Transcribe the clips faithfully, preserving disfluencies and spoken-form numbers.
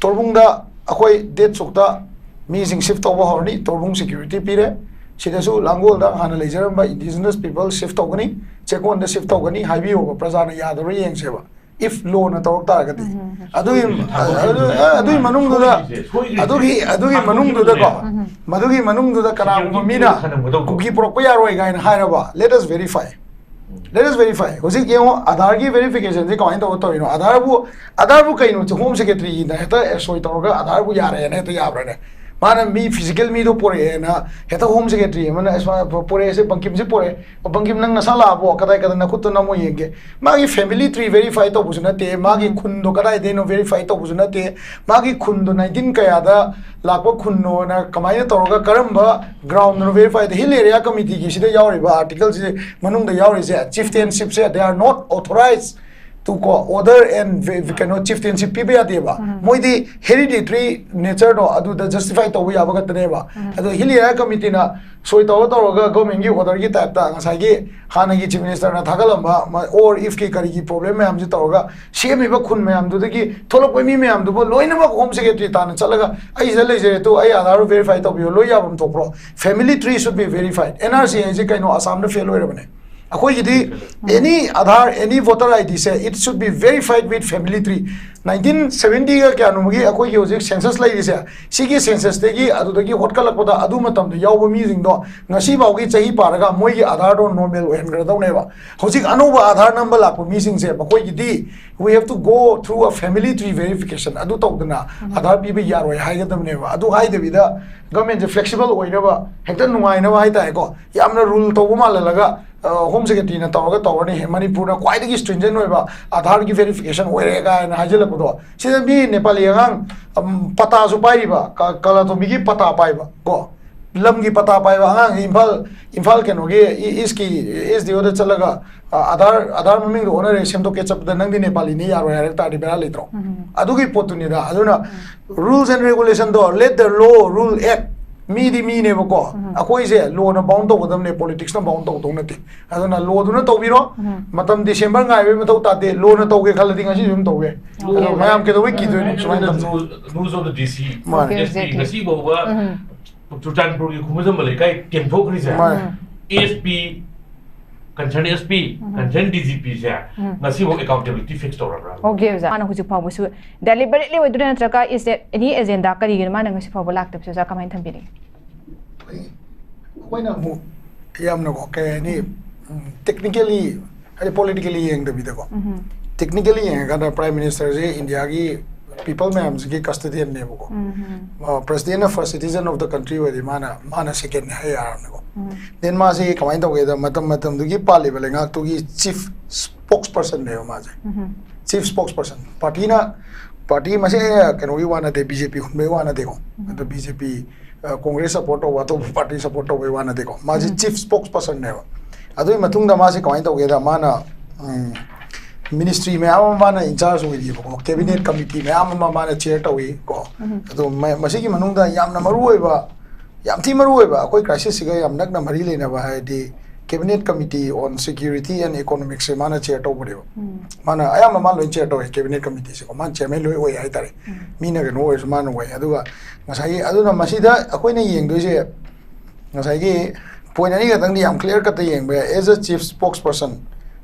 ꯇꯣꯔꯕꯨꯡꯗ ꯑꯩꯈꯣꯏ ꯗꯦꯠ ꯁꯨꯛꯇ ꯃꯤꯁꯤꯡ ꯁꯤꯐ ꯇꯧꯕ ꯍꯧꯔꯅꯤ꯫ ꯇꯣꯔꯕꯨꯡ ꯁꯦꯀ꯭ꯌꯨꯔꯤꯇꯤ ꯄꯤꯔꯦ꯫ ꯁꯤꯗꯁꯨ ꯂꯥꯡꯒꯣꯜꯗ ꯍꯥꯟꯅ ꯂꯩꯖꯔꯝꯕ ꯏꯟꯗꯤꯖꯤꯅꯁ ꯄꯤꯄꯜ ꯁꯤꯐ ꯇꯧꯒꯅꯤ, ꯆꯦꯛꯀꯣꯟꯗ ꯁꯤꯐ ꯇꯧꯒꯅꯤ꯫ ꯍꯥꯏꯕꯤꯌꯣꯕ, ꯄ꯭ꯔꯖꯥꯅ ꯌꯥꯗꯕ꯭ꯔꯥ ꯌꯦꯡꯁꯦꯕ, ꯏꯐ ꯂꯣꯅ ꯇꯧꯔꯛ ꯇꯥꯔꯒꯗꯤ꯫ ꯑꯗꯨꯒꯤ ꯑꯗꯨ- ꯑꯗꯨꯒꯤ ꯃꯅꯨꯡꯗꯨꯗ, ꯑꯗꯨꯒꯤ ꯑꯗꯨꯒꯤ ꯃꯅꯨꯡꯗꯨꯗꯀꯣ, ꯃꯗꯨꯒꯤ ꯃꯅꯨꯡꯗꯨꯗ ꯀꯅꯥꯒꯨꯝꯕ ꯃꯤꯅ ꯀꯨꯀꯤ ꯄꯨꯔꯛꯄ ꯌꯥꯔꯣꯏ ꯀꯥꯏꯅ ꯍꯥꯏꯔꯕ, let us verify, let us verify꯫ ꯍꯧꯖꯤꯛ ꯌꯦꯡꯉꯣ, ꯑꯥꯙꯥꯔꯒꯤ ꯚꯦꯔꯤꯐꯤꯀꯦꯁꯟꯁꯦ ꯀꯃꯥꯏꯅ ꯇꯧꯕ ꯇꯧꯔꯤꯅꯣ? ꯑꯥꯙꯥꯔꯕꯨ, ꯑꯥꯙꯥꯔꯕꯨ ꯀꯩꯅꯣ? ꯍꯣꯝ ꯁꯦꯀ꯭ꯔꯦꯇꯔꯤꯅ ꯍꯦꯛꯇ ꯁꯣꯏ ꯇꯧꯔꯒ ꯑꯥꯙꯥꯔꯕꯨ ꯌꯥꯔꯦꯅ ꯍꯦꯛꯇ ꯌꯥꯕ꯭ꯔꯥꯅꯦ? ꯃꯥꯅ ꯃꯤ ꯐꯤꯖꯤꯀꯦꯜ ꯃꯤꯗꯣ ꯄꯣꯔꯛꯑꯦꯅ ꯍꯦꯛꯇ ꯍꯣꯝ ꯁꯦꯀ꯭ꯔꯦꯇꯔꯤ ꯑꯃꯅ "ꯑꯁ, ꯃꯥ ꯄꯣꯔꯛꯑꯦꯁꯦ, ꯕꯪꯀꯤꯝꯁꯦ ꯄꯣꯔꯛꯑꯦ, ꯕꯪꯀꯤꯝ, ꯅꯪ ꯅꯁꯥ ꯂꯥꯛꯑꯕꯣ? ꯀꯗꯥꯏ ꯀꯗꯥꯏ ꯅꯈꯨꯠꯇꯣ ꯅꯝꯃꯣ ꯌꯦꯡꯒꯦ"? ꯃꯥꯒꯤ ꯐꯦꯃꯤꯂꯤ ꯇ꯭ꯔꯤ ꯚꯦꯔꯤꯐꯥꯏ ꯇꯧꯕꯁꯨ ꯅꯠꯇꯦ, ꯃꯥꯒꯤ ꯈꯨꯟꯗꯣ ꯀꯗꯥꯏꯗꯩꯅꯣ ꯚꯦꯔꯤꯐꯥꯏ ꯇꯧꯕꯁꯨ ꯅꯠꯇꯦ, ꯃꯥꯒꯤ ꯈꯨꯟꯗꯣ ꯅꯥꯏꯟꯇꯤꯟ ꯀꯌꯥꯗ ꯂꯥꯛꯄ ꯈꯨꯟꯅꯣꯅ ꯀꯃꯥꯏꯅ ꯇꯧꯔꯒ, ꯀꯔꯝꯕ ꯒ꯭ꯔꯥꯎꯟꯗꯅꯣ ꯚꯦꯔꯤꯐꯥꯏ ꯇꯧ-, ꯍꯤꯜ ꯑꯦꯔꯤꯌꯥ ꯀꯃꯤꯇꯤꯒꯤ ꯁꯤꯗ ꯌꯥꯎꯔꯤꯕ ꯑꯥꯔꯇꯤꯀꯜꯁꯤ ꯃꯅꯨꯡꯗ ꯌꯥꯎꯔꯤꯁꯦ, ꯆꯤꯐꯇꯦꯟꯁꯤꯞꯁꯦ, they are not authorized to ꯀꯣ, ꯑꯣꯔꯗꯔ ꯑꯦꯟ ꯀꯩꯅꯣ, ꯆꯤꯐꯇꯦꯟꯁꯤꯞ ꯄꯤꯕ ꯌꯥꯗꯦꯕ꯫ ꯃꯣꯏꯗꯤ ꯍꯦꯔꯤꯗꯤꯇ꯭ꯔꯤ ꯅꯦꯆꯔꯗꯣ ꯑꯗꯨꯗ ꯖꯁꯇꯤꯐꯥꯏ ꯇꯧꯕ ꯌꯥꯕ ꯈꯛꯇꯅꯦꯕ꯫ ꯑꯗꯣ ꯍꯤꯜ ꯑꯦꯔꯤꯌꯥ ꯀꯃꯤꯇꯤꯅ ꯁꯣꯏ ꯇꯧꯔ ꯇꯧꯔꯒ ꯒꯣꯔꯃꯦꯟꯒꯤ ꯑꯣꯔꯗꯔꯒꯤ ꯇꯥꯏꯞꯇ ꯉꯁꯥꯏꯒꯤ ꯍꯥꯟꯅꯒꯤ ꯆꯤꯐ ꯃꯤꯅꯤꯁꯇꯔꯅ ꯊꯥꯒꯠꯂꯝꯕ, ꯑꯣꯔ ꯏꯐꯀꯤ ꯀꯔꯤꯒꯤ ꯄ꯭ꯔꯣꯕ꯭ꯂꯦꯝ ꯃꯌꯥꯝꯁꯤ ꯇꯧꯔꯒ ꯁꯦꯝꯃꯤꯕ ꯈꯨꯟ ꯃꯌꯥꯝꯗꯨꯗꯒꯤ ꯊꯣꯛꯂꯛꯄ ꯃꯤ ꯃꯌꯥꯝꯗꯨꯕꯨ ꯂꯣꯏꯅꯃꯛ ꯍꯣꯝ ꯁꯦꯀ꯭ꯔꯦꯇꯔꯤ ꯇꯥꯟꯅ ꯆꯠꯂꯒ "ꯑꯩ ꯁꯤꯗ ꯂꯩꯖꯔꯦ, ꯇꯨ ꯑꯩ ꯑꯥꯙꯥꯔ ꯚꯦꯔꯤꯐꯥꯏ ꯇꯧꯕꯤꯌꯣ", ꯂꯣꯏ ꯌꯥꯐꯝ ꯊꯣꯛꯄ꯭ꯔꯣ? Family tree should be verified꯫ N R C ꯍꯥꯏꯁꯦ ꯀꯩꯅꯣ? ꯑꯁꯥꯝꯗ ꯐꯦꯜ ꯑꯣꯏꯔꯕꯅꯦ꯫ ꯑꯩꯈꯣꯏꯒꯤꯗꯤ any Aadhaar, any voter I ꯗꯤꯁꯦ, it should be verified with family tree꯫ Nineteen ꯁꯚꯦꯟꯇꯤꯒ ꯀꯌꯥꯅꯣꯃꯒꯤ ꯑꯩꯈꯣꯏꯒꯤ ꯍꯧꯖꯤꯛ ꯁꯦꯟꯁꯁ ꯂꯩꯔꯤꯁꯦ, ꯁꯤꯒꯤ ꯁꯦꯟꯁꯁꯇꯒꯤ ꯑꯗꯨꯗꯒꯤ ꯍꯣꯠꯀꯠꯂꯛꯄꯗ ꯑꯗꯨ ꯃꯇꯝꯗ ꯌꯥꯎꯕ ꯃꯤꯁꯤꯡꯗꯣ ꯉꯁꯤ ꯐꯥꯎꯒꯤ ꯆꯍꯤ ꯄꯥꯔꯒ ꯃꯣꯏꯒꯤ ꯑꯥꯙꯥꯔꯗꯣ ꯅꯣꯔꯃꯦꯜ ꯑꯣꯏꯍꯟꯒꯗꯧꯅꯦꯕ꯫ ꯍꯧꯖꯤꯛ ꯑꯅꯧꯕ ꯑꯥꯙꯥꯔ ꯅꯝꯕ ꯂꯥꯛꯄ ꯃꯤꯁꯤꯡꯁꯦ, ꯃꯈꯣꯏꯒꯤꯗꯤ "We have to go through a family tree verification", ꯑꯗꯨ ꯇꯧꯗꯅ ꯑꯥꯙꯥꯔ ꯄꯤꯕ ꯌꯥꯔꯣꯏ ꯍꯥꯏꯒꯗꯕꯅꯦꯕ꯫ ꯑꯗꯨ ꯍꯥꯏꯗꯕꯤꯗ ꯒꯃꯦꯟꯁꯦ ꯐ꯭ꯂꯦꯛꯁꯤꯕꯜ ꯑꯣꯏꯅꯕ, ꯍꯦꯛꯇ ꯅꯨꯡꯉꯥꯏꯅꯕ ꯍꯥꯏꯇꯥꯔꯦꯀꯣ, ꯌꯥꯝꯅ ꯔꯨꯜ ꯇꯧꯕ ꯃꯥꯜꯍꯜꯂꯒ, ꯑ, ꯍꯣꯝ ꯁꯦꯀ꯭ꯔꯦꯇꯔꯤꯅ ꯇꯧꯔꯒ ꯇꯧꯔꯅꯤ, ꯃꯅꯤꯄꯨꯔꯅ ꯈ꯭ꯋꯥꯏꯗꯒꯤ ꯁ꯭ꯇ꯭ꯔꯤꯟꯖꯦꯟ ꯑꯣꯏꯕ ꯑꯥꯙꯥꯔꯒꯤ ꯚꯦꯔꯤꯐꯤꯀꯦꯁꯟ ꯑꯣꯏꯔꯦ ꯀꯥꯏꯅ ꯍꯥꯏꯖꯤꯜꯂꯛꯄꯗꯣ, ꯁꯤꯗ ꯃꯤ ꯅꯦꯄꯥꯂꯤ ꯑꯉꯥꯡ, ꯑꯝ, ꯄꯇꯥꯁꯨ ꯄꯥꯏꯔꯤꯕ, ꯀ-, ꯀꯂꯥꯇꯣꯝꯕꯤꯒꯤ ꯄꯇꯥ ꯄꯥꯏꯕ ꯀꯣ, ꯂꯝꯒꯤ ꯄꯇꯥ ꯄꯥꯏꯕ ꯑꯉꯥꯡꯁꯤ ꯏꯝꯐꯥꯜ, ꯏꯝꯐꯥꯜ ꯀꯩꯅꯣꯒꯤ ꯏ-, ꯏꯁꯀꯤ ꯑꯦꯁ ꯗꯤ ꯑꯣꯗ ꯆꯠꯂꯒ, ꯑ, "ꯑꯥꯙꯥꯔ, ꯑꯥꯙꯥꯔ ꯃꯃꯤꯡꯗꯣ ꯑꯣꯟꯅꯔꯦ, ꯁꯦꯝꯗꯣꯛꯀꯦ" ꯆꯠꯄꯗ "ꯅꯪꯗꯤ ꯅꯦꯄꯥꯂꯤꯅꯤ, ꯌꯥꯔꯣꯏ" ꯍꯥꯏꯔꯛ ꯇꯥꯔꯗꯤ ꯕꯦꯔꯥ ꯂꯩꯇ꯭ꯔꯣ? ꯑꯗꯨꯒꯤ ꯄꯣꯠꯇꯨꯅꯤꯗ꯫ ꯑꯗꯨꯅ ꯔꯨꯜꯁ ꯑꯦꯟ ꯔꯦꯒꯨꯂꯦꯁꯟꯗꯣ, let the law rule act, ꯃꯤꯗꯤ ꯃꯤꯅꯦꯕꯀꯣ, ꯑꯩꯈꯣꯏꯁꯦ ꯂꯣꯅ ꯕꯥꯎꯟ ꯇꯧꯒꯗꯕꯅꯦ, ꯄꯣꯂꯤꯇꯤꯛꯁꯅ ꯕꯥꯎꯟ ꯇꯧꯗꯧ ꯅꯠꯇꯦ꯫ ꯑꯗꯨꯅ ꯂꯣꯗꯨꯅ ꯇꯧꯕꯤꯔꯣ꯫ ꯃꯇꯝ ꯗꯤꯁꯦꯝꯕꯔ ꯉꯥꯏꯕꯒꯤ ꯃꯊꯧ ꯇꯥꯗꯦ꯫ ꯂꯣꯅ ꯇꯧꯒꯦ ꯈꯜꯂꯗꯤ ꯉꯁꯤꯁꯨ ꯑꯗꯨꯝ ꯇꯧꯕ ꯌꯥꯏ꯫ ꯑꯗꯣ ꯃꯌꯥꯝ ꯀꯩꯗꯧꯕꯩ ꯀꯤꯗꯣꯏꯅꯣ? ꯁꯨꯃꯥꯏꯅ ꯇꯧ- Rules of the D C, ꯃꯥꯅꯦ꯫ S P, ꯉꯁꯤꯐꯥꯎꯕ ꯆꯨꯔꯆꯥꯟꯄꯨꯔꯒꯤ ꯈꯨꯃꯟꯖꯝꯕ ꯂꯩꯀꯥꯏ ꯀꯦꯝꯊꯣꯛꯈ꯭ꯔꯤꯁꯦ꯫ ꯃꯥꯅꯦ꯫ S P, concern S P, concern D GP ꯁꯦ ꯉꯁꯤꯐꯥꯎ accountability fix ꯇꯧꯔꯕ꯭ꯔꯥ? ꯑꯣꯀꯦ ꯑꯣꯖꯥ, ꯃꯥꯅ ꯍꯧꯖꯤꯛ ꯐꯥꯎꯕꯁꯨ deliberately ꯑꯣꯏꯗꯣꯏꯔꯥ ꯅꯠꯇ꯭ꯔꯒ is there any agenda, ꯀꯔꯤꯒꯤꯅꯣ ꯃꯥꯅ ꯉꯁꯤ ꯐꯥꯎꯕ ꯂꯥꯛꯇꯕꯁꯦ ꯑꯣꯖꯥ ꯀꯃꯥꯏꯅ ꯊꯝꯕꯤꯅꯤꯡꯉꯤ? ꯑꯩꯈꯣꯏꯅ ꯑꯃꯨꯛ ꯌꯥꯝꯅꯀꯣ, ꯀꯩ ꯍꯥꯏꯅꯤ, ꯇꯦꯛꯅꯤꯀꯦꯜꯂꯤ, ꯍꯥꯏꯗꯤ ꯄꯣꯂꯤꯇꯤꯀꯦꯜꯂꯤ ꯌꯦꯡꯗꯕꯤꯗꯀꯣ, ꯇꯦꯛꯅꯤꯀꯦꯜꯂꯤ ꯌꯦꯡꯉꯀꯥꯟꯗ ꯄ꯭ꯔꯥꯏꯝ ꯃꯤꯅꯤꯁꯇꯔꯁꯦ ꯏꯟꯗꯤꯌꯥꯒꯤ ꯄꯤꯄꯜ ꯃꯌꯥꯝꯁꯤꯒꯤ ꯀꯁꯇꯗꯤꯌꯟꯅꯦꯕꯀꯣ꯫ ꯄ꯭ꯔꯁꯤꯗꯦꯟꯅ first citizen of the country ꯑꯣꯏꯔꯗꯤ ꯃꯥꯅ ꯃꯥꯅ ꯁꯦꯀꯦꯟꯅꯦ ꯍꯥꯏ ꯌꯥꯔꯕꯅꯦꯀꯣ꯫ ꯗꯦꯟ ꯃꯥꯁꯤ ꯀꯃꯥꯏꯅ ꯇꯧꯒꯦꯗ, ꯃꯇꯝ ꯃꯇꯝꯗꯨꯒꯤ ꯄꯥꯜꯂꯤꯕ ꯂꯩꯉꯥꯛꯇꯨꯒꯤ ꯆꯤꯐ ꯁ꯭ꯄꯣꯛꯁ ꯄꯔꯁꯟꯅꯦꯕ ꯃꯥꯁꯦ꯫ Chief spokesperson. ꯄꯥꯔꯇꯤꯅ, ꯄꯥꯔꯇꯤ ꯃꯁꯦ ꯀꯩꯅꯣꯒꯤ ꯋꯥ ꯅꯠꯇꯦ, ꯕꯤ ꯖꯦ ꯄꯤ ꯍꯨꯟꯕꯒꯤ ꯋꯥ ꯅꯠꯇꯦꯀꯣ꯫ ꯑꯗꯣ ꯕꯤ ꯖꯦ ꯄꯤ, ꯀꯣꯡꯒ꯭ꯔꯦꯁ ꯁꯞꯄꯣꯔꯠ ꯇꯧꯕ, ꯑꯇꯣꯞꯄ ꯄꯥꯔꯇꯤ ꯁꯞꯄꯣꯔꯠ ꯇꯧꯕꯒꯤ ꯋꯥ ꯅꯠꯇꯦꯀꯣ꯫ ꯃꯥꯁꯦ ꯆꯤꯐ ꯁ꯭ꯄꯣꯛꯁ ꯄꯔꯁꯟꯅꯦꯕ꯫ ꯑꯗꯨꯒꯤ ꯃꯇꯨꯡꯗ ꯃꯥꯁꯦ ꯀꯃꯥꯏꯅ ꯇꯧꯒꯦꯗ, ꯃꯥꯅ ꯃꯤꯅꯤꯁꯇ꯭ꯔꯤ ꯃꯌꯥꯝ ꯑꯃ ꯃꯥꯅ ꯏꯟꯆꯥꯔꯖ ꯑꯣꯏꯔꯤꯕꯀꯣ, ꯀꯦꯕꯤꯅꯦꯠ ꯀꯃꯤꯇꯤ ꯃꯌꯥꯝ ꯑꯃ ꯃꯥꯅ ꯆꯤꯌꯔ ꯇꯧꯏ ꯀꯣ꯫ ꯑꯗꯣ ꯃ- ꯃꯁꯤꯒꯤ ꯃꯅꯨꯡꯗ ꯌꯥꯝꯅ ꯃꯔꯨ ꯑꯣꯏꯕ, ꯌꯥꯝ ꯊꯤ ꯃꯔꯨ ꯑꯣꯏꯕ, ꯑꯩꯈꯣꯏ ꯀ꯭ꯔꯥꯏꯁꯤꯁꯁꯤꯒ ꯌꯥꯝ ꯅꯛꯅ ꯃꯔꯤ ꯂꯩꯅꯕ ꯍꯥꯏꯔꯗꯤ Cabinet Committee on Security and Economics ꯁꯦ ꯃꯥꯅ ꯆꯤꯌꯔ ꯇꯧꯕꯅꯦꯕ꯫ ꯃꯥꯅ ꯑꯌꯥꯝꯕ ꯃꯥ ꯂꯣꯏ ꯆꯤꯌꯔ ꯇꯧꯋꯦ ꯀꯦꯕꯤꯅꯦꯠ ꯀꯃꯤꯇꯤꯁꯦꯀꯣ, ꯃꯥꯅ ꯆꯤꯌꯔꯃꯦꯟ ꯂꯣꯏ ꯑꯣꯏ ꯍꯥꯏꯇꯥꯔꯦ꯫ ꯃꯤꯅ ꯀꯩꯅꯣ ꯑꯣꯏꯔꯁꯨ ꯃꯥꯅ ꯑꯣꯏ꯫ ꯑꯗꯨꯒ ꯉꯁꯥꯏꯒꯤ, ꯑꯗꯨꯅ ꯃꯁꯤꯗ ꯑꯩꯈꯣꯏꯅ ꯌꯦꯡꯗꯣꯏꯁꯦ, ꯉꯁꯥꯏꯒꯤ ꯄꯣꯏꯟ ꯑꯅꯤ ꯈꯛꯇꯪꯗꯤ ꯌꯥꯝ ꯀ꯭ꯂꯤꯌꯥꯔ ꯀꯠꯇ ꯌꯦꯡꯕ ꯌꯥꯏ꯫ As a chief spokesperson,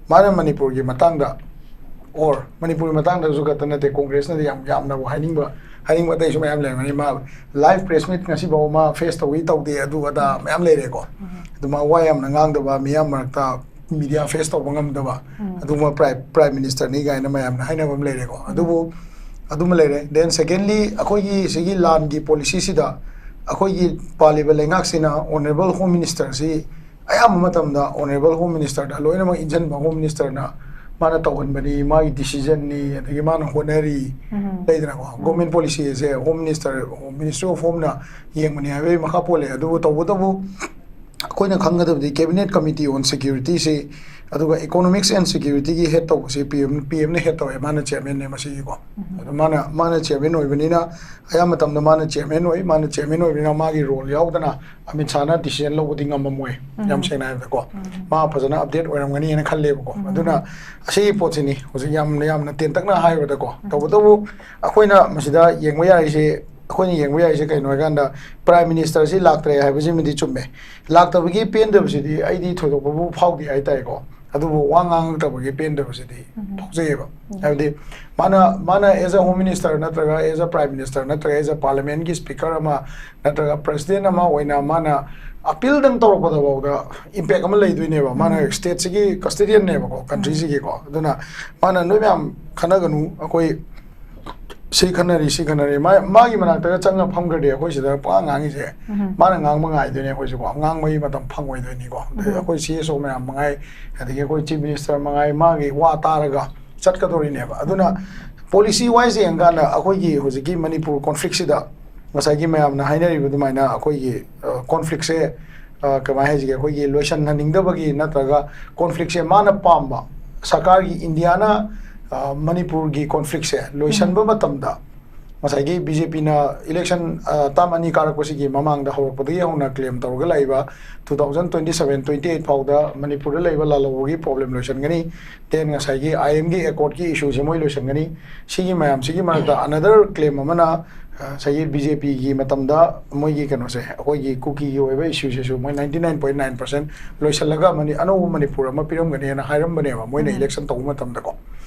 ꯃꯥꯅ ꯃꯅꯤꯄꯨꯔꯒꯤ ꯃꯇꯥꯡꯗ, ꯑꯣꯔ ꯃꯅꯤꯄꯨꯔꯒꯤ ꯃꯇꯥꯡꯗꯁꯨ ꯈꯛꯇ ꯅꯠꯇꯦ, ꯀꯣꯡꯒ꯭ꯔꯦꯁꯅꯗꯤ ꯌꯥꯝ ꯌꯥꯝꯅꯕꯨ ꯍꯥꯏꯅꯤꯡꯕ, ꯍꯥꯏꯅꯤꯡꯕ ꯑꯇꯩꯁꯨ ꯃꯌꯥꯝ ꯂꯩꯔꯝꯒꯅꯤ꯫ ꯃꯥ ꯂꯥꯏꯚ ꯄ꯭ꯔꯦꯁ ꯃꯤꯠ ꯉꯁꯤꯐꯥꯎ ꯃꯥ ꯐꯦꯁ ꯇꯧꯏ ꯇꯧꯗꯦ, ꯑꯗꯨ ꯑꯗꯥ ꯃꯌꯥꯝ ꯂꯩꯔꯦꯀꯣ꯫ ꯑꯗꯨ ꯃꯥ ꯋꯥ ꯌꯥꯝꯅ ꯉꯥꯡꯗꯕ, ꯃꯤꯌꯥꯝ ꯃꯔꯛꯇ ꯃꯤꯗꯤꯌꯥ ꯐꯦꯁ ꯇꯧꯕ ꯉꯝꯗꯕ ꯑꯗꯨꯒꯨꯝꯕ ꯄ꯭ꯔꯥꯏꯝ ꯄ꯭ꯔꯥꯏꯝ ꯃꯤꯅꯤꯁꯇꯔꯅꯤ ꯀꯥꯏꯅ ꯃꯌꯥꯝꯅ ꯍꯥꯏꯅꯕ ꯑꯃ ꯂꯩꯔꯦꯀꯣ꯫ ꯑꯗꯨꯕꯨ ꯑꯗꯨꯃ ꯂꯩꯔꯦ꯫ ꯗꯦꯟ ꯁꯦꯀꯦꯟꯂꯤ, ꯑꯩꯈꯣꯏꯒꯤ ꯁꯤꯒꯤ ꯂꯥꯟꯒꯤ ꯄꯣꯂꯤꯁꯤꯁꯤꯗ ꯑꯩꯈꯣꯏꯒꯤ ꯄꯥꯜꯂꯤꯕ ꯂꯩꯉꯥꯛꯁꯤꯅ ꯑꯣꯅꯔꯦꯕꯜ ꯍꯣꯝ ꯃꯤꯅꯤꯁꯇꯔꯁꯤ ꯑꯌꯥꯝꯕ ꯃꯇꯝꯗ ꯑꯣꯅꯔꯦꯕꯜ ꯍꯣꯝ ꯃꯤꯅꯤꯁꯇꯔꯗ ꯂꯣꯏꯅꯃꯛ ꯏꯟꯁꯤꯟꯕ, ꯍꯣꯝ ꯃꯤꯅꯤꯁꯇꯔꯅ ꯃꯥꯅ ꯇꯧꯍꯟꯕꯅꯤ, ꯃꯥꯒꯤ ꯗꯤꯁꯤꯖꯟꯅꯤ, ꯑꯗꯒꯤ ꯃꯥꯅ ꯍꯣꯠꯅꯔꯤ, ꯂꯩꯗꯅꯀꯣ꯫ ꯒꯣꯔꯃꯦꯟ ꯄꯣꯂꯤꯁꯤ ꯑꯁꯦ ꯍꯣꯝ ꯃꯤꯅꯤꯁꯇꯔ, ꯃꯤꯅꯤꯁꯇ꯭ꯔꯤ ꯑꯣꯐ ꯍꯣꯝꯅ ꯌꯦꯡꯕꯅꯤ ꯍꯥꯏꯕꯒꯤ ꯃꯈꯥ ꯄꯣꯜꯂꯦ꯫ ꯑꯗꯨꯕꯨ ꯇꯧꯕꯇꯕꯨ ꯑꯩꯈꯣꯏꯅ ꯈꯪꯒꯗꯕꯗꯤ Cabinet Committee on Security ꯁꯤ, ꯑꯗꯨꯒ Economics and Security ꯒꯤ head ꯇꯧꯕꯁꯤ P M, P M ꯅ head ꯇꯧꯋꯦ, ꯃꯥꯅ chairman ꯅꯦ ꯃꯁꯤꯒꯤꯀꯣ꯫ ꯑꯗꯣ ꯃꯥꯅ, ꯃꯥꯅ chairman ꯑꯣꯏꯕꯅꯤꯅ, ꯑꯌꯥꯝꯕ ꯃꯇꯝꯗ ꯃꯥꯅ chairman ꯑꯣꯏ, ꯃꯥꯅ chairman ꯑꯣꯏꯕꯅꯤꯅ ꯃꯥꯒꯤ role ꯌꯥꯎꯗꯅ ꯑꯃꯤꯠ ꯁꯥꯍꯅ decision ꯂꯧꯕꯗꯤ ꯉꯝꯃꯝꯃꯣꯏ, ꯌꯥꯝ ꯁꯦꯡꯅ ꯍꯥꯏꯕꯗꯀꯣ꯫ ꯃꯥ ꯐꯖꯅ update ꯑꯣꯏꯔꯝꯒꯅꯤꯅ ꯈꯜꯂꯦꯕꯀꯣ꯫ ꯑꯗꯨꯅ ꯑꯁꯤꯒꯤ ꯄꯣꯠꯁꯤꯅꯤ ꯍꯧꯖꯤꯛ ꯌꯥꯝꯅ, ꯌꯥꯝꯅ ꯇꯦꯟꯇꯛꯅ ꯍꯥꯏꯕꯗꯀꯣ꯫ ꯇꯧꯕꯇꯕꯨ ꯑꯩꯈꯣꯏꯅ ꯃꯁꯤꯗ ꯌꯦꯡꯕ ꯌꯥꯔꯤꯁꯦ, ꯑꯩꯈꯣꯏꯅ ꯌꯦꯡꯕ ꯌꯥꯔꯤꯁꯦ ꯀꯩꯅꯣ ꯍꯥꯏꯀꯥꯟꯗ, Prime Minister ꯁꯤ ꯂꯥꯛꯇ꯭ꯔꯦ ꯍꯥꯏꯕꯁꯤꯃꯗꯤ ꯆꯨꯝꯃꯦ꯫ ꯂꯥꯛꯇꯕꯒꯤ ꯄꯦꯟꯗꯕꯁꯤꯗꯤ ꯑꯩꯗꯤ ꯊꯣꯏꯗꯣꯛꯄꯕꯨ ꯐꯥꯎꯗꯦ ꯍꯥꯏꯇꯥꯔꯦꯀꯣ꯫ ꯑꯗꯨꯕꯨ ꯋꯥ ꯉꯥꯡꯉꯛꯇꯕꯒꯤ ꯄꯦꯟꯗꯕꯁꯤꯗꯤ ꯐꯥꯎꯖꯩꯌꯦꯕ꯫ ꯍꯥꯏꯕꯗꯤ ꯃꯥꯅ, ꯃꯥꯅ as a Home Minister ꯅꯠꯇ꯭ꯔꯒ as a Prime Minister ꯅꯠꯇ꯭ꯔꯒ as a Parliament ꯀꯤ Speaker ꯑꯃ ꯅꯠꯇ꯭ꯔꯒ President ꯑꯃ ꯑꯣꯏꯅ ꯃꯥꯅ appeal ꯗꯪ ꯇꯧꯔꯛꯄꯗ ꯐꯥꯎꯗ impact ꯑꯃ ꯂꯩꯗꯣꯏꯅꯦꯕ꯫ ꯃꯥꯅ state ꯁꯤꯒꯤ custodian ꯅꯦꯕꯀꯣ, country ꯁꯤꯒꯤꯀꯣ꯫ ꯑꯗꯨꯅ ꯃꯥꯅ ꯅꯣꯏ ꯃꯌꯥꯝ ꯈꯟꯅꯒꯅꯨ, ꯑꯩꯈꯣꯏ ꯁꯤ ꯈꯟꯅꯔꯤ, ꯁꯤ ꯈꯟꯅꯔꯤ, ꯃꯥ-, ꯃꯥꯒꯤ ꯃꯅꯥꯛꯇꯒ ꯆꯪꯉ ꯐꯝꯈ꯭ꯔꯗꯤ ꯑꯩꯈꯣꯏ ꯁꯤꯗ ꯄꯨꯡꯉꯥꯡ ꯉꯥꯡꯉꯤꯁꯦ꯫ ꯃꯥꯅ ꯉꯥꯡꯕ ꯉꯥꯏꯗꯣꯏꯅꯦ ꯑꯩꯈꯣꯏꯁꯨꯀꯣ꯫ ꯉꯥꯡꯕꯒꯤ ꯃꯇꯝ ꯐꯪꯉꯣꯏꯗꯣꯏꯅꯤꯀꯣ꯫ ꯑꯗꯩ ꯑꯩꯈꯣꯏ C S O ꯃꯌꯥꯝ ꯃꯉꯥꯏ, ꯑꯗꯒꯤ ꯑꯩꯈꯣꯏ Chief Minister ꯃꯉꯥꯏ, ꯃꯥꯒꯤ ꯋꯥ ꯇꯥꯔꯒ ꯆꯠꯀꯗꯧꯔꯤꯅꯦꯕ꯫ ꯑꯗꯨꯅ policy wise ꯌꯦꯡꯀꯥꯟꯗ ꯑꯩꯈꯣꯏꯒꯤ ꯍꯧꯖꯤꯛꯀꯤ ꯃꯅꯤꯄꯨꯔ conflict ꯁꯤꯗ ꯉꯁꯥꯏꯒꯤ ꯃꯌꯥꯝꯅ ꯍꯥꯏꯅꯔꯤꯕ ꯑꯗꯨꯃꯥꯏꯅ ꯑꯩꯈꯣꯏꯒꯤ, ꯑ, conflict ꯁꯦ, ꯑ, ꯀꯃꯥꯏ ꯍꯥꯏꯁꯤꯒꯦ, ꯑꯩꯈꯣꯏꯒꯤ ꯂꯣꯏꯁꯟꯍꯟꯅꯤꯡꯗꯕꯒꯤ ꯅꯠꯇ꯭ꯔꯒ conflict ꯁꯦ ꯃꯥꯅ ꯄꯥꯝꯕ ꯁꯔꯀꯥꯔꯒꯤ, ꯏꯟꯗꯤꯌꯥꯅ, ꯑ, ꯃꯅꯤꯄꯨꯔꯒꯤ conflict ꯁꯦ ꯂꯣꯏꯁꯟꯕ ꯃꯇꯝꯗ ꯉꯁꯥꯏꯒꯤ B J P ꯅ election, ꯑ, term ꯑꯅꯤ ꯀꯥꯔꯛꯄꯁꯤꯒꯤ ꯃꯃꯥꯡꯗ ꯍꯧꯔꯛꯄꯗꯒꯤ ꯍꯧꯅ claim ꯇꯧꯔꯒ ꯂꯥꯛꯏꯕ two thousand twenty seven twenty eight ꯐꯥꯎꯗ ꯃꯅꯤꯄꯨꯔꯗ ꯂꯩꯕ ꯂꯥꯜꯍꯧꯕꯒꯤ problem ꯂꯣꯏꯁꯟꯒꯅꯤ, then ꯉꯁꯥꯏꯒꯤ I M ꯒꯤ accord ꯀꯤ issue ꯁꯦ ꯃꯣꯏ ꯂꯣꯏꯁꯟꯒꯅꯤ꯫ ꯁꯤꯒꯤ ꯃꯌꯥꯝꯁꯤꯒꯤ ꯃꯔꯛꯇ another claim ꯑꯃꯅ, ꯑ, ꯉꯁꯥꯏꯒꯤ B J P ꯒꯤ ꯃꯇꯝꯗ ꯃꯣꯏꯒꯤ ꯀꯩꯅꯣꯁꯦ, ꯑꯩꯈꯣꯏꯒꯤ ꯀꯨꯀꯤꯒꯤ ꯑꯣꯏꯕ issue ꯁꯤꯁꯨ ꯃꯣꯏ ninety nine point nine percent ꯂꯣꯏꯁꯜꯂꯒ ꯃꯅꯤ-, ꯑꯅꯧꯕ ꯃꯅꯤꯄꯨꯔ ꯑꯃ ꯄꯤꯔꯝꯒꯅꯤꯅ ꯍꯥꯏꯔꯝꯕꯅꯦꯕ, ꯃꯣꯏꯅ election ꯇꯧꯕ ꯃꯇꯝꯗꯀꯣ꯫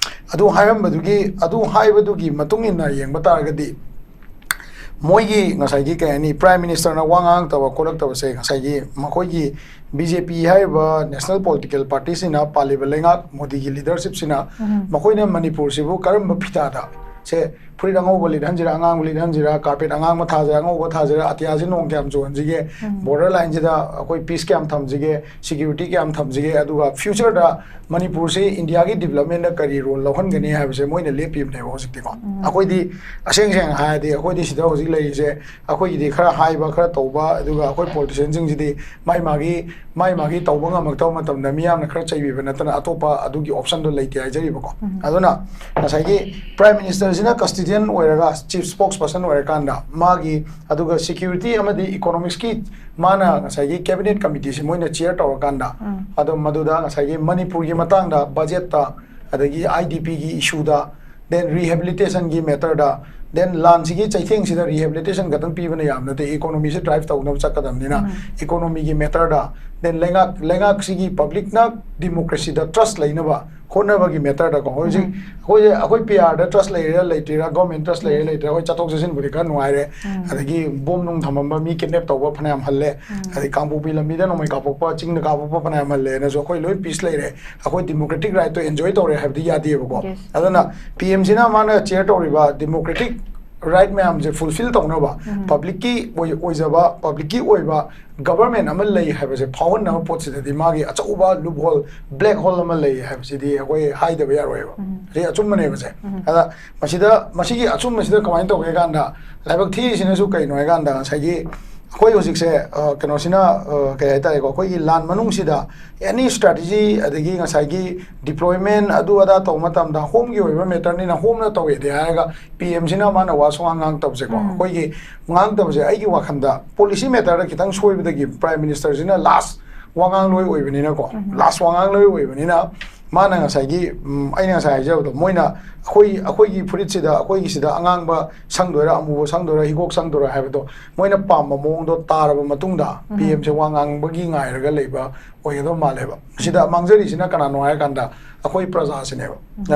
ꯑꯗꯨ ꯍꯥꯏꯔꯝꯕꯗꯨꯒꯤ, ꯑꯗꯨ ꯍꯥꯏꯕꯗꯨꯒꯤ ꯃꯇꯨꯡ ꯏꯟꯅ ꯌꯦꯡꯕ ꯇꯥꯔꯒꯗꯤ, ꯃꯣꯏꯒꯤ ꯉꯁꯥꯏꯒꯤ, ꯀꯩ ꯍꯥꯏꯅꯤ, Prime Minister ꯅ ꯋꯥ ꯉꯥꯡꯉꯛꯇꯕ ꯈꯣꯠꯂꯛꯇꯕꯁꯦ ꯉꯁꯥꯏꯒꯤ ꯃꯈꯣꯏꯒꯤ B J P ꯍꯥꯏꯔꯤꯕ national political party ꯁꯤꯅ ꯄꯥꯜꯂꯤꯕ ꯂꯩꯉꯥꯛ, ꯃꯣꯗꯤꯒꯤ leadership ꯁꯤꯅ ꯃꯈꯣꯏꯅ ꯃꯅꯤꯄꯨꯔꯁꯤꯕꯨ ꯀꯔꯝꯕ ꯐꯤꯗꯥꯗ ꯁꯦ, ꯐꯨꯔꯤꯠ ꯑꯉꯧꯕ ꯂꯤꯠꯍꯟꯁꯤꯔꯥ, ꯑꯉꯥꯡꯕ ꯂꯤꯠꯍꯟꯁꯤꯔꯥ, ꯀꯥꯔꯄꯦꯠ ꯑꯉꯥꯡꯕ ꯊꯥꯁꯤꯔꯥ, ꯑꯉꯧꯕ ꯊꯥꯁꯤꯔꯥ, ꯑꯇꯤꯌꯥꯁꯤ ꯅꯣꯡ ꯀꯌꯥꯝ ꯆꯨꯍꯟꯁꯤꯒꯦ, ꯕꯣꯔꯗꯔ ꯂꯥꯏꯟꯁꯤꯗ ꯑꯩꯈꯣꯏ ꯄꯤꯁ ꯀꯌꯥꯝ ꯊꯝꯁꯤꯒꯦ, ꯁꯦꯀ꯭ꯌꯨꯔꯤꯇꯤ ꯀꯌꯥꯝ ꯊꯝꯁꯤꯒꯦ, ꯑꯗꯨꯒ ꯐ꯭ꯌꯨꯆꯔꯗ ꯃꯅꯤꯄꯨꯔꯁꯤ ꯏꯟꯗꯤꯌꯥꯒꯤ ꯗꯤꯕꯂꯞꯃꯦꯟꯗ ꯀꯔꯤ ꯔꯣꯜ ꯂꯧꯍꯟꯒꯅꯤ ꯍꯥꯏꯕꯁꯦ ꯃꯣꯏꯅ ꯂꯦꯞꯄꯤꯕꯅꯦꯕ ꯍꯧꯖꯤꯛꯇꯤꯀꯣ꯫ ꯑꯩꯈꯣꯏꯗꯤ ꯑꯁꯦꯡ ꯁꯦꯡꯅ ꯍꯥꯏꯔꯗꯤ ꯑꯩꯈꯣꯏꯗꯤ ꯁꯤꯗ ꯍꯧꯖꯤꯛ ꯂꯩꯔꯤꯁꯦ, ꯑꯩꯈꯣꯏꯒꯤꯗꯤ ꯈꯔ ꯍꯥꯏꯕ ꯈꯔ ꯇꯧꯕ, ꯑꯗꯨꯒ ꯑꯩꯈꯣꯏ ꯄꯣꯂꯤꯇꯤꯁꯤꯌꯥꯟꯁꯤꯡꯁꯤꯗꯤ ꯃꯥꯏ ꯃꯥꯒꯤ ꯃꯥꯏ ꯃꯥꯒꯤ ꯇꯧꯕ ꯉꯝꯃꯛꯇꯕ ꯃꯇꯝꯗ ꯃꯤꯌꯥꯝꯅ ꯈꯔ ꯆꯩꯕꯤꯕ ꯅꯠꯇꯅ ꯑꯇꯣꯞꯄ ꯑꯗꯨꯒꯤ ꯑꯣꯞꯁꯟꯗꯣ ꯂꯩꯇꯦ ꯍꯥꯏꯖꯔꯤꯕꯀꯣ꯫ ꯑꯗꯨꯅ ꯉꯁꯥꯏꯒꯤ ꯄ꯭ꯔꯥꯏꯝ ꯃꯤꯅꯤꯁꯇꯔꯁꯤꯅ ꯀꯟꯁꯇꯤꯇ꯭ꯌꯨꯑꯦꯟ ꯑꯣꯏꯔꯒ ꯆꯤꯐ ꯁ꯭ꯄꯣꯛꯁ ꯄꯔꯁꯟ ꯑꯣꯏꯔꯀꯥꯟꯗ ꯃꯥꯒꯤ, ꯑꯗꯨꯒ ꯁꯦꯀ꯭ꯌꯨꯔꯤꯇꯤ ꯑꯃꯗꯤ ꯏꯀꯣꯅꯣꯃꯤꯛꯁꯀꯤ ꯃꯥꯅ ꯉꯁꯥꯏꯒꯤ ꯀꯦꯕꯤꯅꯦꯠ ꯀꯃꯤꯇꯤꯁꯤ ꯃꯣꯏꯅ ꯆꯤꯌꯔ ꯇꯧꯔꯀꯥꯟꯗ, ꯑꯗꯣ ꯃꯗꯨꯗ ꯉꯁꯥꯏꯒꯤ ꯃꯅꯤꯄꯨꯔꯒꯤ ꯃꯇꯥꯡꯗ ꯕꯖꯦꯠꯇ, ꯑꯗꯒꯤ ꯑꯥꯏ ꯗꯤ ꯄꯤꯒꯤ ꯏꯁꯨꯗ, ꯗꯦꯟ ꯔꯤꯍꯦꯕꯤꯂꯤꯇꯦꯁꯟꯒꯤ ꯃꯦꯇꯔꯗ, ꯗꯦꯟ ꯂꯥꯟꯁꯤꯒꯤ ꯆꯩꯊꯦꯡꯁꯤꯗ ꯔꯤꯍꯦꯕꯤꯂꯤꯇꯦꯁꯟ ꯈꯛꯇꯪ ꯄꯤꯕꯅ ꯌꯥꯝ ꯅꯠꯇꯦ, ꯏꯀꯣꯅꯣꯃꯤꯁꯤ ꯗ꯭ꯔꯥꯏꯚ ꯇꯧꯅꯕ ꯆꯠꯀꯗꯕꯅꯤꯅ, ꯏꯀꯣꯅꯣꯃꯤꯒꯤ ꯃꯦꯇꯔꯗ, ꯗꯦꯟ ꯂꯩꯉꯥꯛ ꯂꯩꯉꯥꯛꯁꯤꯒꯤ ꯄꯕ꯭ꯂꯤꯛꯅ ꯗꯤꯃꯣꯀ꯭ꯔꯦꯁꯤꯗ ꯇ꯭ꯔꯁ ꯂꯩꯅꯕ ꯍꯣꯠꯅꯕꯒꯤ ꯃꯦꯇꯔꯗꯀꯣ꯫ ꯍꯧꯖꯤꯛ ꯑꯩꯈꯣꯏꯁꯦ, ꯑꯩꯈꯣꯏ ꯄꯤ ꯑꯥꯔꯗ ꯇ꯭ꯔꯁ ꯂꯩꯔꯤꯔꯥ ꯂꯩꯇ꯭ꯔꯤꯔꯥ, ꯒꯣꯔꯃꯦꯟ ꯇ꯭ꯔꯁ ꯂꯩꯔꯤꯔꯥ ꯂꯩꯇ꯭ꯔꯤꯔꯥ, ꯑꯩꯈꯣꯏ ꯆꯠꯊꯣꯛ ꯆꯠꯁꯤꯟꯕꯨꯗꯤ ꯈꯔ ꯅꯨꯡꯉꯥꯏꯔꯦ, ꯑꯗꯒꯤ ꯕꯣꯝ ꯅꯨꯡ ꯊꯝꯃꯝꯕ ꯃꯤ ꯀꯤꯗꯅꯦꯞ ꯇꯧꯕ ꯐꯅꯌꯥꯝ ꯍꯜꯂꯦ, ꯑꯗꯩ ꯀꯥꯡꯄꯣꯛꯄꯤ ꯂꯝꯕꯤꯗ ꯅꯣꯡꯃꯩ ꯀꯥꯞꯄꯛꯄ, ꯆꯤꯡꯗ ꯀꯥꯞꯄꯛꯄ ꯐꯅꯌꯥꯝ ꯍꯜꯂꯦꯅꯁꯨ ꯑꯩꯈꯣꯏ ꯂꯣꯏ ꯄꯤꯁ ꯂꯩꯔꯦ, ꯑꯩꯈꯣꯏ ꯗꯤꯃꯣꯀ꯭ꯔꯦꯇꯤꯛ ꯔꯥꯏꯠꯇꯣ ꯑꯦꯟꯖꯣꯏ ꯇꯧꯔꯦ ꯍꯥꯏꯕꯗꯤ ꯌꯥꯗꯦꯕꯀꯣ꯫ ꯑꯗꯨꯅ ꯄꯤ ꯑꯦꯝꯁꯤꯅ ꯃꯥꯅ ꯆꯤꯌꯔ ꯇꯧꯔꯤꯕ ꯗꯤꯃꯣꯀ꯭ꯔꯦꯇꯤꯛ ꯔꯥꯏꯠ ꯃꯌꯥꯝꯁꯦ ꯐꯨꯜꯐꯤꯜ ꯇꯧꯅꯕ, ꯄꯕ꯭ꯂꯤꯛꯀꯤ ꯑꯣꯏ-, ꯑꯣꯏꯖꯕ, ꯄꯕ꯭ꯂꯤꯛꯀꯤ ꯑꯣꯏꯕ ꯒꯕꯔꯃꯦꯟ ꯑꯃ ꯂꯩ ꯍꯥꯏꯕꯁꯦ ꯐꯥꯎꯍꯟꯅꯕ ꯄꯣꯠꯁꯤꯗꯗꯤ ꯃꯥꯒꯤ ꯑꯆꯧꯕ ꯂꯨꯞ ꯍꯣꯜ, ꯕ꯭ꯂꯦꯛ ꯍꯣꯜ ꯑꯃ ꯂꯩ ꯍꯥꯏꯕꯁꯤꯗꯤ ꯑꯩꯈꯣꯏ ꯍꯥꯏꯗꯕ ꯌꯥꯔꯣꯏꯕ꯫ ꯁꯤ ꯑꯆꯨꯝꯕꯅꯦꯕꯁꯦ꯫ ꯑꯗ ꯃꯁꯤꯗ, ꯃꯁꯤꯒꯤ ꯑꯆꯨꯝꯕꯁꯤꯗ ꯀꯃꯥꯏꯅ ꯇꯧꯒꯦ ꯀꯥꯟꯗ, ꯂꯥꯏꯕꯛ ꯊꯤꯔꯤꯁꯤꯅꯁꯨ ꯀꯩꯅꯣ ꯍꯥꯏ ꯀꯥꯟꯗ, ꯉꯁꯥꯏꯒꯤ ꯑꯩꯈꯣꯏ ꯍꯧꯖꯤꯛꯁꯦ, ꯑ, ꯀꯩꯅꯣꯁꯤꯅ, ꯑ, ꯀꯩ ꯍꯥꯏꯇꯥꯔꯦꯀꯣ, ꯑꯩꯈꯣꯏꯒꯤ ꯂꯥꯟ ꯃꯅꯨꯡꯁꯤꯗ ꯑꯦꯅꯤ ꯁ꯭ꯇ꯭ꯔꯦꯇꯦꯖꯤ, ꯑꯗꯒꯤ ꯉꯁꯥꯏꯒꯤ ꯗꯤꯄ꯭ꯂꯣꯏꯃꯦꯟ ꯑꯗꯨ ꯑꯗꯥ ꯇꯧꯕ ꯃꯇꯝꯗ ꯍꯣꯝꯒꯤ ꯑꯣꯏꯕ ꯃꯦꯇꯔꯅꯤꯅ ꯍꯣꯝꯅ ꯇꯧꯋꯦꯗꯤ ꯍꯥꯏꯔꯒ ꯄꯤ ꯑꯦꯝꯁꯤꯅ ꯃꯥꯅ ꯋꯥ ꯁꯨꯉꯥꯡ ꯉꯥꯡꯉꯛꯇꯕꯁꯦꯀꯣ꯫ ꯑꯩꯈꯣꯏꯒꯤ ꯉꯥꯡꯉꯛꯇꯕꯁꯦ ꯑꯩꯒꯤ ꯋꯥꯈꯜꯗ ꯄꯣꯂꯤꯁꯤ ꯃꯦꯇꯔꯗ ꯈꯤꯇꯪ ꯁꯣꯏꯕꯗꯒꯤ ꯄ꯭ꯔꯥꯏꯝ ꯃꯤꯅꯤꯁꯇꯔꯁꯤꯅ ꯂꯥꯁ ꯋꯥꯉꯥꯡꯂꯣꯏ ꯑꯣꯏꯕꯅꯤꯅꯀꯣ, ꯂꯥꯁ ꯋꯥꯉꯥꯡꯂꯣꯏ ꯑꯣꯏꯕꯅꯤꯅ ꯃꯥꯅ ꯉꯁꯥꯏꯒꯤ, ꯎꯝ, ꯑꯩꯅ ꯉꯁꯥꯏ ꯍꯥꯏꯖꯕꯗꯣ, ꯃꯣꯏꯅ ꯑꯩꯈꯣꯏ, ꯑꯩꯈꯣꯏꯒꯤ ꯐꯨꯔꯤꯠꯁꯤꯗ, ꯑꯩꯈꯣꯏꯒꯤꯁꯤꯗ ꯑꯉꯥꯡꯕ ꯁꯪꯗꯣꯏꯔꯥ, ꯑꯃꯨꯕ ꯁꯪꯗꯣꯏꯔꯥ, ꯍꯤꯒꯣꯛ ꯁꯪꯗꯣꯏꯔꯥ ꯍꯥꯏꯕꯗꯣ ꯃꯣꯏꯅ ꯄꯥꯝꯕ ꯃꯑꯣꯡꯗꯣ ꯇꯥꯔꯕ ꯃꯇꯨꯡꯗ ꯄꯤ ꯑꯦꯝꯁꯦ ꯋꯥ ꯉꯥꯡꯕꯒꯤ ꯉꯥꯏꯔꯒ ꯂꯩꯕ ꯑꯣꯏꯒꯗꯕ ꯃꯥꯜꯂꯦꯕ꯫ ꯁꯤꯗ ꯃꯥꯡꯖꯔꯤꯁꯤꯅ ꯀꯅꯥꯅꯣ ꯍꯥꯏꯔꯀꯥꯟꯗ ꯑꯩꯈꯣꯏ ꯄ꯭ꯔꯖꯥꯁꯤꯅꯦꯕ꯫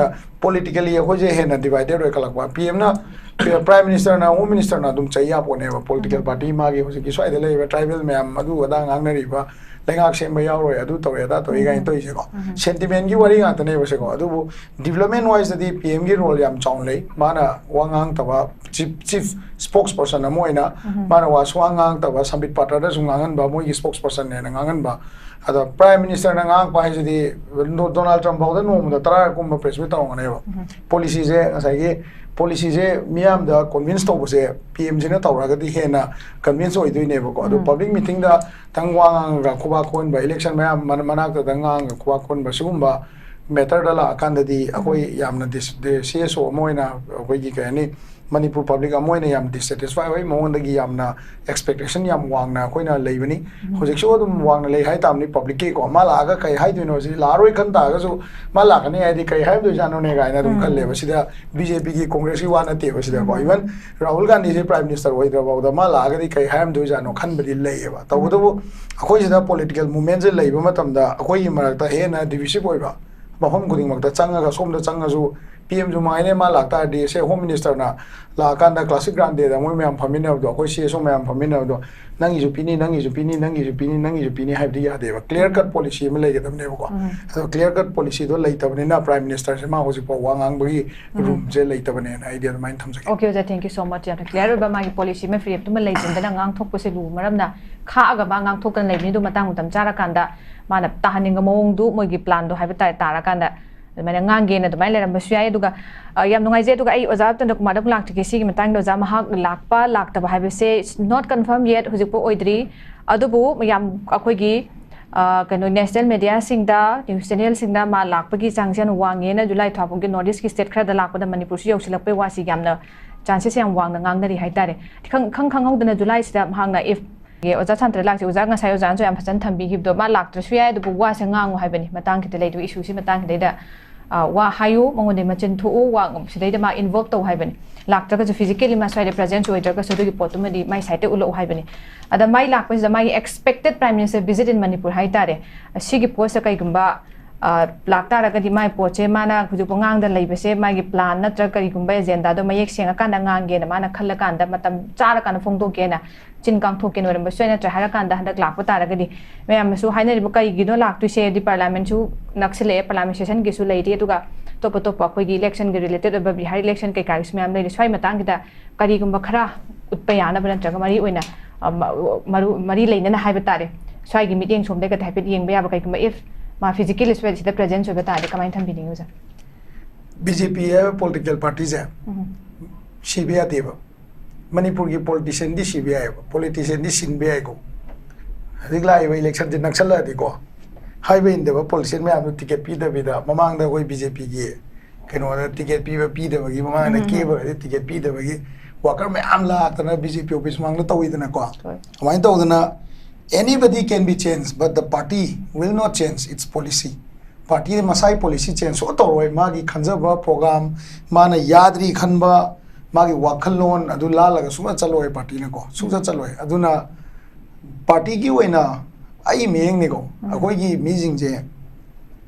ꯄꯣꯂꯤꯇꯤꯀꯦꯜꯂꯤ ꯑꯩꯈꯣꯏꯁꯦ ꯍꯦꯟꯅ ꯗꯤꯚꯥꯏꯗꯦꯠ ꯑꯣꯏꯈꯠꯂꯛꯄ꯫ ꯄꯤ ꯑꯦꯝꯅ, ꯄ꯭ꯔꯥꯏꯝ ꯃꯤꯅꯤꯁꯇꯔꯅ, ꯍꯣꯝ ꯃꯤꯅꯤꯁꯇꯔꯅ ꯑꯗꯨꯝ ꯆꯩ ꯌꯥꯄꯣꯠꯅꯦꯕ꯫ ꯄꯣꯂꯤꯇꯤꯀꯦꯜ ꯄꯥꯔꯇꯤ ꯃꯥꯒꯤ ꯍꯧꯖꯤꯛꯀꯤ ꯁ꯭ꯋꯥꯏꯗ ꯂꯩꯔꯤꯕ ꯇ꯭ꯔꯥꯏꯕꯦꯜ ꯃꯌꯥꯝ ꯑꯗꯨ ꯑꯗꯥ ꯉꯥꯡꯅꯔꯤꯕ ꯂꯩꯉꯥꯛ ꯁꯦꯝꯕ ꯌꯥꯎꯔꯣꯏ, ꯑꯗꯨ ꯇꯧꯔꯦ ꯑꯗꯥ ꯇꯧꯔꯦ ꯀꯥꯏꯅ ꯇꯧꯔꯤꯁꯦꯀꯣ꯫ Sentiment ꯒꯤ ꯋꯥꯔꯤ ꯉꯥꯛꯇꯅꯦꯕ ꯁꯦꯀꯣ꯫ ꯑꯗꯨꯕꯨ development wise ꯇꯗꯤ P M ꯒꯤ role ꯌꯥꯝ ꯆꯥꯎꯅ ꯂꯩ꯫ ꯃꯥꯅ ꯋꯥ ꯉꯥꯡꯗꯕ, chief, chief spokesperson ꯑꯃ ꯑꯣꯏꯅ ꯃꯥꯅ ꯋꯥ ꯁꯨꯉꯥꯡ ꯉꯥꯡꯗꯕ, ꯁꯝꯕꯤꯠ ꯄꯥꯇ꯭ꯔꯗꯁꯨ ꯉꯥꯡꯍꯟꯕ, ꯃꯣꯏꯒꯤ spokesperson ꯅꯦꯅ ꯉꯥꯡꯍꯟꯕ꯫ ꯑꯗꯣ Prime Minister ꯅ ꯉꯥꯡꯉꯛꯄ ꯍꯥꯏꯁꯤꯗꯤ ꯗꯣ-, ꯗꯣꯅꯥꯜꯗ ꯇ꯭ꯔꯝꯞ ꯐꯥꯎꯗ ꯅꯣꯡꯃꯗ ꯇꯔꯥꯔꯛ ꯀꯨꯝꯕ press meet ꯇꯧꯔꯝꯒꯅꯦꯕ꯫ Policy ꯁꯦ ꯉꯁꯥꯏꯒꯤ policy ꯁꯦ ꯃꯤꯌꯥꯝꯗ convince ꯇꯧꯕꯁꯦ P M ꯁꯤꯅ ꯇꯧꯔꯒꯗꯤ ꯍꯦꯟꯅ convince ꯑꯣꯏꯗꯣꯏꯅꯦꯕꯀꯣ꯫ ꯑꯗꯣ public meeting ꯗ ꯇꯪ ꯋꯥ ꯉꯥꯡꯉꯒ ꯈꯨꯕꯥꯛ ꯈꯨꯍꯟꯕ, election ꯃꯌꯥꯝ ꯃꯅꯥꯛꯇꯗ ꯉꯥꯡꯉꯒ ꯈꯨꯕꯥꯛ ꯈꯨꯍꯟꯕ, ꯁꯤꯒꯨꯝꯕ matter ꯗ ꯂꯥꯛꯑꯀꯥꯟꯗꯗꯤ ꯑꯩꯈꯣꯏ ꯌꯥꯝꯅ dis-, ꯗꯤ-, C S O ꯑꯃ ꯑꯣꯏꯅ ꯑꯩꯈꯣꯏꯒꯤ ꯀꯩ ꯍꯥꯏꯅꯤ, ꯃꯅꯤꯄꯨꯔ public ꯑꯃ ꯑꯣꯏꯅ ꯌꯥꯝ dissatisfy ꯑꯣꯏ, ꯃꯉꯣꯟꯗꯒꯤ ꯌꯥꯝꯅ expectation ꯌꯥꯝ ꯋꯥꯡꯅ ꯑꯩꯈꯣꯏꯅ ꯂꯩꯕꯅꯤ꯫ ꯍꯧꯖꯤꯛꯁꯨ ꯑꯗꯨꯝ ꯋꯥꯡꯅ ꯂꯩ ꯍꯥꯏ ꯇꯥꯕꯅꯤ꯫ Public ꯀꯤꯀꯣ, ꯃꯥ ꯂꯥꯛꯑꯒ ꯀꯩ ꯍꯥꯏꯗꯣꯏꯅꯣ ꯁꯤ, ꯂꯥꯛꯑꯔꯣꯏ ꯈꯟ ꯇꯥꯔꯒꯁꯨ ꯃꯥ ꯂꯥꯛꯀꯅꯤ ꯍꯥꯏꯗꯤ ꯀꯩ ꯍꯥꯏꯔꯝꯗꯣꯏꯖꯥꯠꯅꯣꯅꯦ ꯀꯥꯏꯅ ꯑꯗꯨꯝ ꯈꯜꯂꯦꯕ꯫ ꯁꯤꯗ B J P ꯒꯤ, Congress ꯀꯤ ꯋꯥ ꯅꯠꯇꯦꯕ ꯁꯤꯗꯀꯣ꯫ Even ꯔꯥꯍꯨꯜ ꯒꯥꯟꯙꯤꯁꯦ Prime Minister ꯑꯣꯏꯗ꯭ꯔꯐꯥꯎꯗ ꯃꯥ ꯂꯥꯛꯑꯒꯗꯤ ꯀꯩ ꯍꯥꯏꯔꯝꯗꯣꯏꯖꯥꯠꯅꯣ ꯈꯟꯕꯗꯤ ꯂꯩꯌꯦꯕ꯫ ꯇꯧꯕꯇꯕꯨ ꯑꯩꯈꯣꯏꯁꯤꯗ political movement ꯁꯦ ꯂꯩꯕ ꯃꯇꯝꯗ ꯑꯩꯈꯣꯏꯒꯤ ꯃꯔꯛꯇ ꯍꯦꯟꯅ divisive ꯑꯣꯏꯕ, ꯃꯐꯝ ꯈꯨꯗꯤꯡꯃꯛꯇ ꯆꯪꯉꯒ, ꯁꯣꯝꯗ ꯆꯪꯉꯁꯨ, P M ꯁꯨ ꯃꯉꯥꯏꯅꯦ, ꯃꯥ ꯂꯥꯛꯇꯥꯔꯗꯤ, ꯁꯦ, Home Minister ꯅ ꯂꯥꯛꯑꯀꯥꯟꯗ Classic Grande ꯗ ꯃꯣꯏ ꯃꯌꯥꯝ ꯐꯝꯃꯤꯟꯅꯕꯗꯣ, ꯑꯩꯈꯣꯏ C S O ꯃꯌꯥꯝ ꯐꯝꯃꯤꯟꯅꯕꯗꯣ, "ꯅꯪꯒꯤꯁꯨ ꯄꯤꯅꯤ, ꯅꯪꯒꯤꯁꯨ ꯄꯤꯅꯤ, ꯅꯪꯒꯤꯁꯨ ꯄꯤꯅꯤ, ꯅꯪꯒꯤꯁꯨ ꯄꯤꯅꯤ" ꯍꯥꯏꯕꯗꯤ ꯌꯥꯗꯦꯕ꯫ Clear cut policy ꯑꯃ ꯂꯩꯒꯗꯕꯅꯦꯕꯀꯣ꯫ ꯑꯗꯣ clear cut policy ꯗꯣ ꯂꯩꯇꯕꯅꯤꯅ Prime Minister ꯁꯦ ꯃꯥ ꯍꯧꯖꯤꯛꯐꯥꯎ ꯋꯥ ꯉꯥꯡꯕꯒꯤ room ꯁꯦ ꯂꯩꯇꯕꯅꯦꯅ ꯑꯩꯗꯤ ꯑꯗꯨꯃꯥꯏꯅ ꯊꯝꯖꯒꯦ꯫ Okay, ꯑꯣꯖꯥ, thank you so much꯫ ꯌꯥꯝꯅ clear ꯑꯣꯏꯕ ꯃꯥꯒꯤ policy ꯑꯃ ꯐꯤꯔꯦꯞꯇꯨꯃ ꯂꯩꯇꯗꯅ ꯉꯥꯡꯊꯣꯛꯄꯁꯦ ꯂꯨꯕ ꯃꯔꯝꯅ, ꯈꯥꯛꯑꯒ ꯃꯥ ꯉꯥꯡꯊꯣꯛꯇꯅ ꯂꯩꯕꯅꯤ꯫ ꯑꯗꯨ ꯃꯇꯥꯡ ꯃꯇꯝ ꯆꯥꯔꯀꯥꯟꯗ ꯃꯥꯅ ꯇꯥꯍꯟꯅꯤꯡꯕ ꯃꯑꯣꯡꯗꯨ, ꯃꯣꯏꯒꯤ plan ꯗꯣ ꯍꯥꯏꯕ ꯇꯥꯔꯦ, ꯇꯥꯔꯀꯥꯟꯗ ꯑꯗꯨꯃꯥꯏꯅ ꯉꯥꯡꯒꯦꯅ ꯑꯗꯨꯃꯥꯏꯅ ꯂꯩꯔꯝꯕꯁꯨ ꯌꯥꯏ꯫ ꯑꯗꯨꯒ, ꯑ, ꯌꯥꯝ ꯅꯨꯡꯉꯥꯏꯖꯩ꯫ ꯑꯗꯨꯒ ꯑꯩ ꯑꯣꯖꯥ ꯆꯟꯗ꯭ꯔꯀꯨꯃꯥꯔꯗ ꯑꯃꯨꯛ ꯂꯥꯛꯆꯒꯦ꯫ ꯁꯤꯒꯤ ꯃꯇꯥꯡꯗ ꯑꯣꯖꯥ ꯃꯍꯥꯛ ꯂꯥꯛꯄ ꯂꯥꯛꯇꯕ ꯍꯥꯏꯕꯁꯦ is not confirm yet, ꯍꯧꯖꯤꯛꯐꯥꯎ ꯑꯣꯏꯗ꯭ꯔꯤ꯫ ꯑꯗꯨꯕꯨ ꯌꯥꯝ ꯑꯩꯈꯣꯏꯒꯤ, ꯑ, ꯀꯩꯅꯣ, national media ꯁꯤꯡꯗ, news channel ꯁꯤꯡꯗ ꯃꯥ ꯂꯥꯛꯄꯒꯤ chance ꯌꯥꯝ ꯋꯥꯡꯉꯦꯅ, July ꯊꯥ ꯐꯥꯎꯒꯤ North East ꯀꯤ state ꯈꯔꯗ ꯂꯥꯛꯄꯗ ꯃꯅꯤꯄꯨꯔꯁꯨ ꯌꯧꯁꯤꯜꯂꯛꯄꯩ ꯋꯥꯁꯤ ꯌꯥꯝꯅ chances ꯌꯥꯝ ꯋꯥꯡꯅ ꯉꯥꯡꯅꯔꯤ ꯍꯥꯏꯇꯥꯔꯦ꯫ ꯈꯪ-, ꯈꯪ ꯈꯪꯍꯧꯗꯅ July ꯁꯤꯗ ꯃꯍꯥꯛꯅ, if ꯑꯣꯖꯥ ꯁꯥꯟꯇ꯭ꯔ ꯂꯥꯛꯁꯦ, ꯑꯣꯖꯥ ꯉꯁꯥꯏ ꯑꯣꯖꯥꯅꯁꯨ ꯌꯥꯝ ꯐꯖꯅ ꯊꯝꯕꯤꯈꯤꯕꯗꯣ, ꯃꯥ ꯂꯥꯛꯇ꯭ꯔꯁꯨ ꯌꯥꯏ, ꯑꯗꯨꯕꯨ ꯋꯥꯁꯦ ꯉꯥꯡꯉꯨ ꯍꯥꯏꯕꯅꯤ꯫ ꯃꯇꯥꯡ ꯈꯤꯇ ꯂꯩꯗꯕ issue ꯁꯤ ꯃꯇꯥꯡ ꯈꯤꯇꯩꯗ, ꯑ, ꯋꯥ ꯍꯥꯏꯌꯨ, ꯃꯉꯣꯟꯗ ꯃꯆꯤꯟ ꯊꯣꯛꯎ, ꯋꯥ ꯁꯤꯗꯩꯗ ꯃꯥ involve ꯇꯧ ꯍꯥꯏꯕꯅꯤ꯫ ꯂꯥꯛꯇ꯭ꯔꯒꯁꯨ, physically ꯃꯥ ꯁ꯭ꯋꯥꯏꯗ presence ꯑꯣꯏꯗ꯭ꯔꯒꯁꯨ, ꯑꯗꯨꯒꯤ ꯄꯣꯠꯇꯨꯃꯗꯤ ꯃꯥꯏ side ꯇ ꯎꯠꯂꯛꯎ ꯍꯥꯏꯕꯅꯤ꯫ ꯑꯗ ꯃꯥꯏ ꯂꯥꯛꯄꯁꯤꯗ ꯃꯥꯒꯤ expected Prime Minister visit in Manipur ꯍꯥꯏꯇꯥꯔꯦ, ꯑꯁꯤꯒꯤ ꯄꯣꯠꯁꯦ ꯀꯩꯒꯨꯝꯕ ꯑ, ꯂꯥꯛꯇꯥꯔꯒꯗꯤ ꯃꯥꯏ ꯄꯣꯠꯁꯦ ꯃꯥꯅ ꯍꯧꯖꯤꯛ ꯄꯨꯡꯉꯥꯡꯗ ꯂꯩꯕꯁꯦ ꯃꯥꯒꯤ plan ꯅꯠꯇ꯭ꯔꯒ ꯀꯔꯤꯒꯨꯝꯕ agenda ꯗꯣ ꯃꯌꯦꯛ ꯁꯦꯡꯉꯀꯥꯟꯗ ꯉꯥꯡꯒꯦꯅ ꯃꯥꯅ ꯈꯜꯂꯀꯥꯟꯗ ꯃꯇꯝ ꯆꯥꯔꯀꯥꯟꯗ ꯐꯣꯡꯗꯣꯛꯀꯦꯅ ꯆꯤꯟ ꯀꯥꯡꯊꯣꯛꯀꯦꯅ ꯑꯣꯏꯔꯝꯕꯁꯨ ꯌꯥꯏ, ꯅꯠꯇ꯭ꯔ ꯍꯥꯏꯔꯀꯥꯟꯗ ꯍꯟꯗꯛ ꯂꯥꯛꯄ ꯇꯥꯔꯒꯗꯤ ꯃꯌꯥꯝꯅꯁꯨ ꯍꯥꯏꯅꯔꯤꯕ ꯀꯔꯤꯒꯤꯅꯣ ꯂꯥꯛꯇꯣꯏꯁꯦ ꯍꯥꯏꯗꯤ parliament ꯁꯨ ꯅꯛꯁꯤꯜꯂꯛꯑꯦ, parliament session ꯒꯤꯁꯨ ꯂꯩꯔꯤ, ꯑꯗꯨꯒ ꯑꯇꯣꯞ ꯑꯇꯣꯞꯄ ꯑꯩꯈꯣꯏꯒꯤ election ꯒꯤ related ꯑꯣꯏꯕ ꯕꯤꯍꯥꯔ election ꯀꯩꯀꯥꯒꯤꯁꯨ ꯃꯌꯥꯝ ꯂꯩꯔꯤ꯫ ꯁ꯭ꯋꯥꯏ ꯃꯇꯥꯡꯁꯤꯗ ꯀꯔꯤꯒꯨꯝꯕ ꯈꯔ ꯎꯠꯄ ꯌꯥꯅꯕ ꯅꯠꯇ꯭ꯔꯒ ꯃꯔꯤ ꯑꯣꯏꯅ, ꯑ, ꯃ-, ꯃꯔꯨ-, ꯃꯔꯤ ꯂꯩꯅꯅ ꯍꯥꯏꯕ ꯇꯥꯔꯦ, ꯁ꯭ꯋꯥꯏꯒꯤ ꯃꯤꯠꯌꯦꯡ ꯁꯣꯝꯗꯒ ꯍꯥꯏꯐꯦꯠ ꯌꯦꯡꯕ ꯌꯥꯕ ꯀꯩꯒꯨꯝꯕ if ꯃꯥ physically ꯁ꯭ꯋꯥꯏꯁꯤꯗ presence ꯑꯣꯏꯕ ꯇꯥꯔꯗꯤ ꯀꯃꯥꯏꯅ ꯊꯝꯕꯤꯅꯤꯡꯉꯤ ꯑꯣꯖꯥ? ꯕꯤ ꯖꯦ ꯄꯤ ꯍꯥꯏꯕ political party ꯁꯦ ꯎꯝ. ꯁꯤꯕ ꯌꯥꯗꯦꯕ꯫ ꯃꯅꯤꯄꯨꯔꯒꯤ politician ꯗꯤ ꯁꯤꯕ ꯌꯥꯏꯑꯕ, politician ꯗꯤ ꯁꯤꯟꯕ ꯌꯥꯏꯀꯣ꯫ ꯍꯧꯖꯤꯛ ꯂꯥꯛꯏꯕ election ꯁꯦ ꯅꯛꯁꯜꯂꯛꯑꯗꯤꯀꯣ, ꯍꯥꯏꯕ ꯏꯟꯗꯕ politician ꯃꯌꯥꯝꯗꯣ ticket ꯄꯤꯗꯕꯤꯗ, ꯃꯃꯥꯡꯗ ꯑꯩꯈꯣꯏ ꯕꯤ ꯖꯦ ꯄꯤꯒꯤ ꯀꯩꯅꯣꯗ ticket ꯄꯤꯕ ꯄꯤꯗꯕꯒꯤ ꯃꯃꯥꯡꯗ ꯎꯝ. ꯀꯦꯕ ꯑꯣꯏꯔꯗꯤ ticket ꯄꯤꯗꯕꯒꯤ worker ꯃꯌꯥꯝ ꯂꯥꯛꯇꯅ ꯕꯤ ꯖꯦ ꯄꯤ office ꯃꯃꯥꯡꯗ ꯇꯧꯋꯤꯗꯅꯀꯣ꯫ ꯍꯣꯏ. ꯑꯗꯨꯃꯥꯏꯅ ꯇꯧꯗꯅ anybody can be changed but the party will not change its policy꯫ Party ꯃꯁꯥꯒꯤ policy change ꯁꯨꯡꯇꯧ ꯇꯧꯔꯣꯏ꯫ ꯃꯥꯒꯤ ꯈꯟꯖꯕ program, ꯃꯥꯅ ꯌꯥꯗ꯭ꯔꯤ ꯈꯟꯕ, ꯃꯥꯒꯤ ꯋꯥꯈꯜꯂꯣꯟ ꯑꯗꯨ ꯂꯥꯜꯂꯒ ꯁꯨꯡꯆꯠ ꯆꯠꯂꯣꯏ party ꯅꯀꯣ, ꯁꯨꯡꯆꯠ ꯆꯠꯂꯣꯏ꯫ ꯑꯗꯨꯅ party ꯒꯤ ꯑꯣꯏꯅ ꯑꯩ ꯃꯤꯠꯌꯦꯡꯅꯤꯀꯣ, ꯎꯝ. ꯑꯩꯈꯣꯏꯒꯤ ꯃꯤꯁꯤꯡꯁꯦ,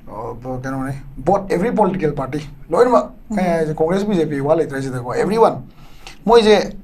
ꯑ, ꯀꯩꯅꯣꯅꯦ, both every political party ꯂꯣꯏꯅꯃꯛ, ꯎꯝ. ꯑꯩ ꯍꯥꯏꯁꯦ Congress, B J P ꯋꯥ ꯂꯩꯇ꯭ꯔꯦ ꯁꯤꯗꯀꯣ, everyone ꯃꯣꯏꯁꯦ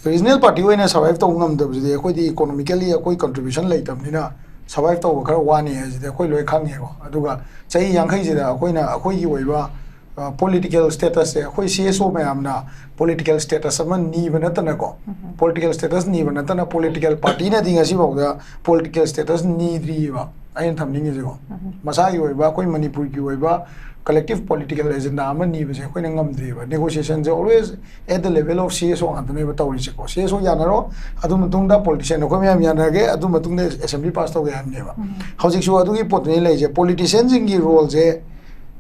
regional party ꯑꯣꯏꯅ survive ꯇꯧꯕ ꯉꯝꯗꯕꯁꯤꯗꯤ ꯑꯩꯈꯣꯏꯗꯤ economically ꯑꯩꯈꯣꯏ contribution ꯂꯩꯇꯕꯅꯤꯅ survive ꯇꯧꯕ ꯈꯔ ꯋꯥꯅꯤ ꯍꯥꯏꯁꯤꯗꯤ ꯑꯩꯈꯣꯏ ꯂꯣꯏ ꯈꯪꯉꯦꯀꯣ꯫ ꯑꯗꯨꯒ ꯆꯍꯤ ꯌꯥꯡꯈꯩꯁꯤꯗ ꯑꯩꯈꯣꯏꯅ ꯑꯩꯈꯣꯏꯒꯤ ꯑꯣꯏꯕ, ꯑ, political status ꯁꯦ ꯑꯩꯈꯣꯏ C S O ꯃꯌꯥꯝꯅ political status ꯑꯃ ꯅꯤꯕ ꯅꯠꯇꯅꯀꯣ, ꯎꯝ. political status ꯅꯤꯕ ꯅꯠꯇꯅ political party ꯅꯗꯤ ꯉꯁꯤꯐꯥꯎꯗ political status ꯅꯤꯗ꯭ꯔꯤꯕ꯫ ꯑꯩꯅ ꯊꯝꯅꯤꯡꯉꯤꯁꯦꯀꯣ, ꯎꯝ. ꯃꯁꯥꯒꯤ ꯑꯣꯏꯕ ꯑꯩꯈꯣꯏ ꯃꯅꯤꯄꯨꯔꯒꯤ ꯑꯣꯏꯕ collective political agenda ꯑꯃ ꯅꯤꯕꯁꯦ ꯑꯩꯈꯣꯏꯅ ꯉꯝꯗ꯭ꯔꯤꯕ꯫ Negotiation say always at the level of C S O ꯉꯥꯛꯇꯅꯦꯕ ꯇꯧꯔꯤꯁꯦꯀꯣ꯫ C S O ꯌꯥꯅꯔꯣ, ꯑꯗꯨ ꯃꯇꯨꯡꯗ politician ꯑꯩꯈꯣꯏ ꯃꯌꯥꯝ ꯌꯥꯅꯔꯒꯦ, ꯑꯗꯨ ꯃꯇꯨꯡꯗ assembly pass ꯇꯧꯒꯦ ꯍꯥꯏꯕꯅꯦꯕ꯫ ꯎꯝ. ꯍꯧꯖꯤꯛꯁꯨ ꯑꯗꯨꯒꯤ ꯄꯣꯠꯇꯨꯅꯤ ꯂꯩꯔꯤꯁꯦ꯫ Politician ꯁꯤꯡꯒꯤ role ꯁꯦ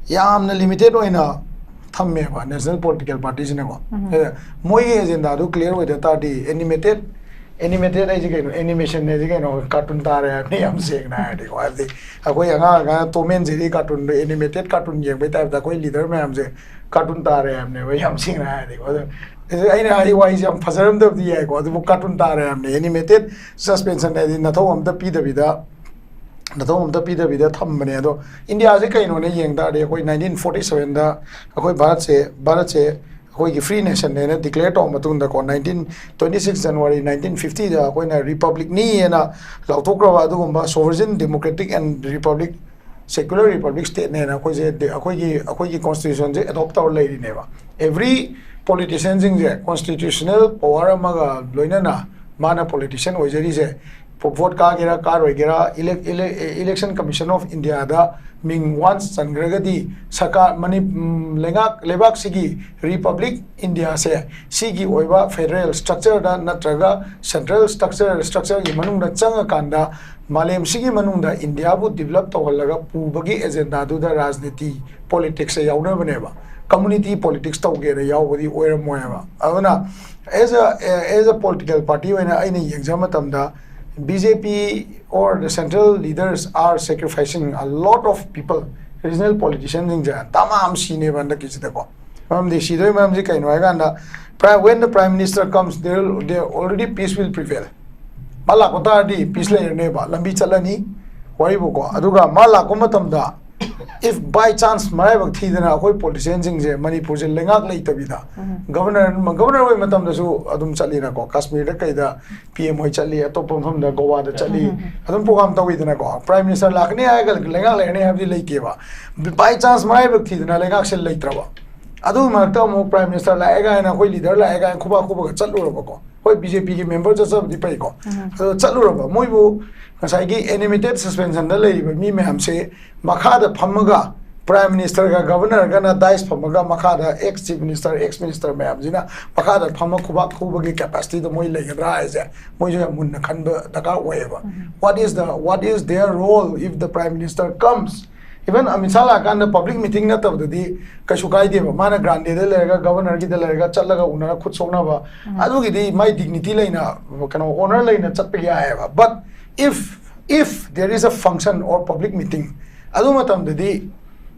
ꯌꯥꯝꯅ limited ꯑꯣꯏꯅ ꯊꯝꯃꯦꯕ national political party ꯁꯤꯅꯀꯣ꯫ ꯎꯝ. ꯑꯗ ꯃꯣꯏꯒꯤ agenda ꯗꯨ clear ꯑꯣꯏꯗ ꯇꯥꯔꯗꯤ animated, animated ꯍꯥꯏꯁꯦ ꯀꯩꯅꯣ? Animation ꯍꯥꯏꯁꯦ ꯀꯩꯅꯣ? Cartoon ꯇꯥꯔꯦ ꯍꯥꯏꯕꯅꯤ ꯌꯥꯝ ꯁꯦꯡꯅ ꯍꯥꯏꯔꯗꯤꯀꯣ꯫ ꯍꯥꯏꯕꯗꯤ ꯑꯩꯈꯣꯏ ꯑꯉꯥꯡ ꯑꯉꯥꯡ Tom and Jerry cartoon ꯗꯣ animated cartoon ꯌꯦꯡꯕꯩ type ꯇ ꯑꯩꯈꯣꯏ leader ꯃꯌꯥꯝꯁꯦ cartoon ꯇꯥꯔꯦ ꯍꯥꯏꯕꯅꯦꯕ ꯌꯥꯝ ꯁꯦꯡꯅ ꯍꯥꯏꯔꯗꯤꯀꯣ꯫ ꯑꯗꯣ ꯑꯩꯅ ꯍꯥꯏꯔꯤ ꯋꯥꯍꯩꯁꯦ ꯌꯥꯝ ꯐꯖꯔꯝꯗꯕꯗꯤ ꯌꯥꯏꯀꯣ, ꯑꯗꯨꯕꯨ cartoon ꯇꯥꯔꯦ ꯍꯥꯏꯕꯅꯤ꯫ Animated suspension ꯍꯥꯏꯗꯤ ꯅꯊꯧ ꯑꯝꯇ ꯄꯤꯗꯕꯤꯗ ꯅꯊꯧ ꯑꯝꯇ ꯄꯤꯗꯕꯤꯗ ꯊꯝꯕꯅꯦ꯫ ꯑꯗꯣ ꯏꯟꯗꯤꯌꯥꯁꯦ ꯀꯩꯅꯣꯅ ꯌꯦꯡ ꯇꯥꯔꯗꯤ, ꯑꯩꯈꯣꯏ ꯅꯥꯏꯟꯇꯤꯟ ꯐꯣꯔꯇꯤ ꯁꯚꯦꯟꯗ ꯑꯩꯈꯣꯏ ꯚꯥꯔꯠꯁꯦ, ꯚꯥꯔꯠꯁꯦ ꯑꯩꯈꯣꯏꯒꯤ ꯐ꯭ꯔꯤ ꯅꯦꯁꯟꯅꯦꯅ ꯗꯤꯀ꯭ꯂꯦꯌꯔ ꯇꯧꯔ ꯃꯇꯨꯡꯗꯀꯣ, nineteen twenty six January nineteen ꯐꯤꯐꯇꯤꯗ ꯑꯩꯈꯣꯏꯅ ꯔꯤꯄꯕ꯭ꯂꯤꯛꯅꯤꯅ ꯂꯥꯎꯊꯣꯛꯈ꯭ꯔꯕ ꯑꯗꯨꯒꯨꯝꯕ sovereign democratic and republic, secular republic stateꯅꯦꯅ ꯑꯩꯈꯣꯏꯁꯦ, ꯑꯩꯈꯣꯏꯒꯤ, ꯑꯩꯈꯣꯏꯒꯤ constitutionꯁꯦ adopt ꯇꯧꯔ ꯂꯩꯔꯤꯅꯦꯕ꯫ Every politicianꯁꯤꯡꯁꯦ constitutional power ꯑꯃꯒ ꯂꯣꯏꯅꯅ ꯃꯥꯅ politician ꯑꯣꯏꯖꯔꯤꯁꯦ, vote ꯀꯥꯒꯦꯔꯥ ꯀꯥꯔꯣꯏꯒꯦꯔꯥ, election commission of Indiaꯗ ꯃꯤꯡ once ꯆꯟꯈ꯭ꯔꯒꯗꯤ, ꯁꯔꯀꯥꯔ, ꯃꯅꯤ-, ꯎꯝ, ꯂꯩꯉꯥꯛ, ꯂꯩꯕꯥꯛꯁꯤꯒꯤ, republic Indiaꯁꯦ, ꯁꯤꯒꯤ ꯑꯣꯏꯕ federal structureꯗ ꯅꯠꯇ꯭ꯔꯒ central structure, structureꯒꯤ ꯃꯅꯨꯡꯗ ꯆꯪꯉꯀꯥꯟꯗ, ꯃꯥꯂꯦꯝꯁꯤꯒꯤ ꯃꯅꯨꯡꯗ ꯏꯟꯗꯤꯌꯥꯕꯨ develop ꯇꯧꯍꯜꯂꯒ ꯄꯨꯕꯒꯤ agendaꯗꯨꯗ ꯔꯥꯖꯅꯤꯇꯤ, politicsꯁꯦ ꯌꯥꯎꯅꯕꯅꯦꯕ꯫ Community politics ꯇꯧꯒꯦꯅ ꯌꯥꯎꯕꯗꯤ ꯑꯣꯏꯔꯝꯃꯣꯏꯕ꯫ ꯑꯗꯨꯅ as a, as a political party ꯑꯣꯏꯅ ꯑꯩꯅ ꯌꯦꯡꯖꯕ ꯃꯇꯝꯗ, BJP or the central leaders are sacrificing a lot of people, regional politicianꯁꯤꯡꯁꯦ ꯗꯃꯥ ꯑꯃ ꯁꯤꯅꯦꯕ ꯍꯟꯗꯛꯀꯤꯁꯤꯗꯀꯣ꯫ ꯃꯔꯝꯗꯤ ꯁꯤꯗꯣꯏ ꯃꯔꯝꯁꯤ ꯀꯩꯅꯣ ꯍꯥꯏ ꯀꯥꯟꯗ, Prime, when the Prime Minister comes, there, there already peace will prevail. ꯃꯥ ꯂꯥꯛꯄ ꯇꯥꯔꯗꯤ peace ꯂꯩꯔꯅꯦꯕ, ꯂꯝꯕꯤ ꯆꯠꯂꯅꯤ, ꯋꯥꯔꯤꯕꯨꯀꯣ꯫ ꯑꯗꯨꯒ ꯃꯥ ꯂꯥꯛꯄ ꯃꯇꯝꯗ, if by chance ꯃꯔꯥꯏꯕꯛ ꯊꯤꯗꯅ ꯑꯩꯈꯣꯏ politicianꯁꯤꯡꯁꯦ ꯃꯅꯤꯄꯨꯔꯁꯦ ꯂꯩꯉꯥꯛ ꯂꯩꯇꯕꯤꯗ, governor, governor ꯑꯣꯏꯕ ꯃꯇꯝꯗꯁꯨ ꯑꯗꯨꯝ ꯆꯠꯂꯤꯅꯀꯣ, ꯀꯥꯁꯃꯤꯔꯗ ꯀꯩꯗ PM ꯍꯣꯏ ꯆꯠꯂꯤ, ꯑꯇꯣꯞꯄ ꯃꯐꯝꯗ ꯒꯣꯋꯥꯗ ꯆꯠꯂꯤ, ꯑꯗꯨꯝ program ꯇꯧꯋꯤꯗꯅꯀꯣ꯫ Prime Minister ꯂꯥꯛꯀꯅꯤ ꯍꯥꯏꯔꯒ ꯂꯩꯉꯥꯛ ꯂꯩꯔꯅꯤ ꯍꯥꯏꯕꯗꯤ ꯂꯩꯇꯦꯕ꯫ By chance ꯃꯔꯥꯏꯕꯛ ꯊꯤꯗꯅ ꯂꯩꯉꯥꯛꯁꯦ ꯂꯩꯇ꯭ꯔꯕ, ꯑꯗꯨꯒꯤ ꯃꯔꯛꯇ ꯑꯃꯨꯛ Prime Minister ꯂꯥꯛꯑꯦ ꯀꯥꯏꯅ, ꯑꯩꯈꯣꯏ leader ꯂꯥꯛꯑꯦ ꯀꯥꯏꯅ ꯈꯨꯕꯥꯛ ꯈꯨꯕꯒ ꯆꯠꯂꯨꯔꯕꯀꯣ꯫ ꯍꯣꯏ, BJPꯒꯤ member ꯆꯠꯆꯕꯗꯤ ꯐꯩꯀꯣ꯫ ꯑꯗꯣ ꯆꯠꯂꯨꯔꯕ, ꯃꯣꯏꯕꯨ ꯉꯁꯥꯏꯒꯤ animated suspensionꯗ ꯂꯩꯔꯤꯕ ꯃꯤ ꯃꯌꯥꯝꯁꯦ ꯃꯈꯥꯗ ꯐꯝꯃꯒ, Prime Ministerꯒ Governorꯒꯅ dais ꯐꯝꯃꯒ, ꯃꯈꯥꯗ ex Chief Minister, ex Minister ꯃꯌꯥꯝꯁꯤꯅ ꯃꯈꯥꯗ ꯐꯝꯃ ꯈꯨꯕꯥꯛ ꯈꯨꯕꯒꯤ capacityꯗꯣ ꯃꯣꯏ ꯂꯩꯒꯗ꯭ꯔꯥ ꯍꯥꯏꯁꯦ ꯃꯣꯏꯁꯨ ꯌꯥꯝ ꯃꯨꯟꯅ ꯈꯟꯕ ꯗꯔꯀꯥꯔ ꯑꯣꯏꯌꯦꯕ꯫ What is the, what is their role if the Prime Minister comes? Even Amit Shah ꯂꯥꯛꯑꯀꯥꯟꯗ public meeting ꯅꯠꯇꯕꯗꯗꯤ ꯀꯩꯁꯨ ꯀꯥꯏꯗꯦꯕ꯫ ꯃꯥꯅ Grandeꯗ ꯂꯩꯔꯒ, Governorꯒꯤꯗ ꯂꯩꯔꯒ, ꯆꯠꯂꯒ ꯎꯅꯔ ꯈꯨꯠ ꯁꯣꯛꯅꯕ, ꯑꯗꯨꯒꯤꯗꯤ ꯃꯥꯏ dignity ꯂꯩꯅ, ꯀꯩꯅꯣ, honor ꯂꯩꯅ ꯆꯠꯄ ꯌꯥꯏꯑꯕ꯫ But if, if there is a function or public meeting, ꯑꯗꯨ ꯃꯇꯝꯗꯗꯤ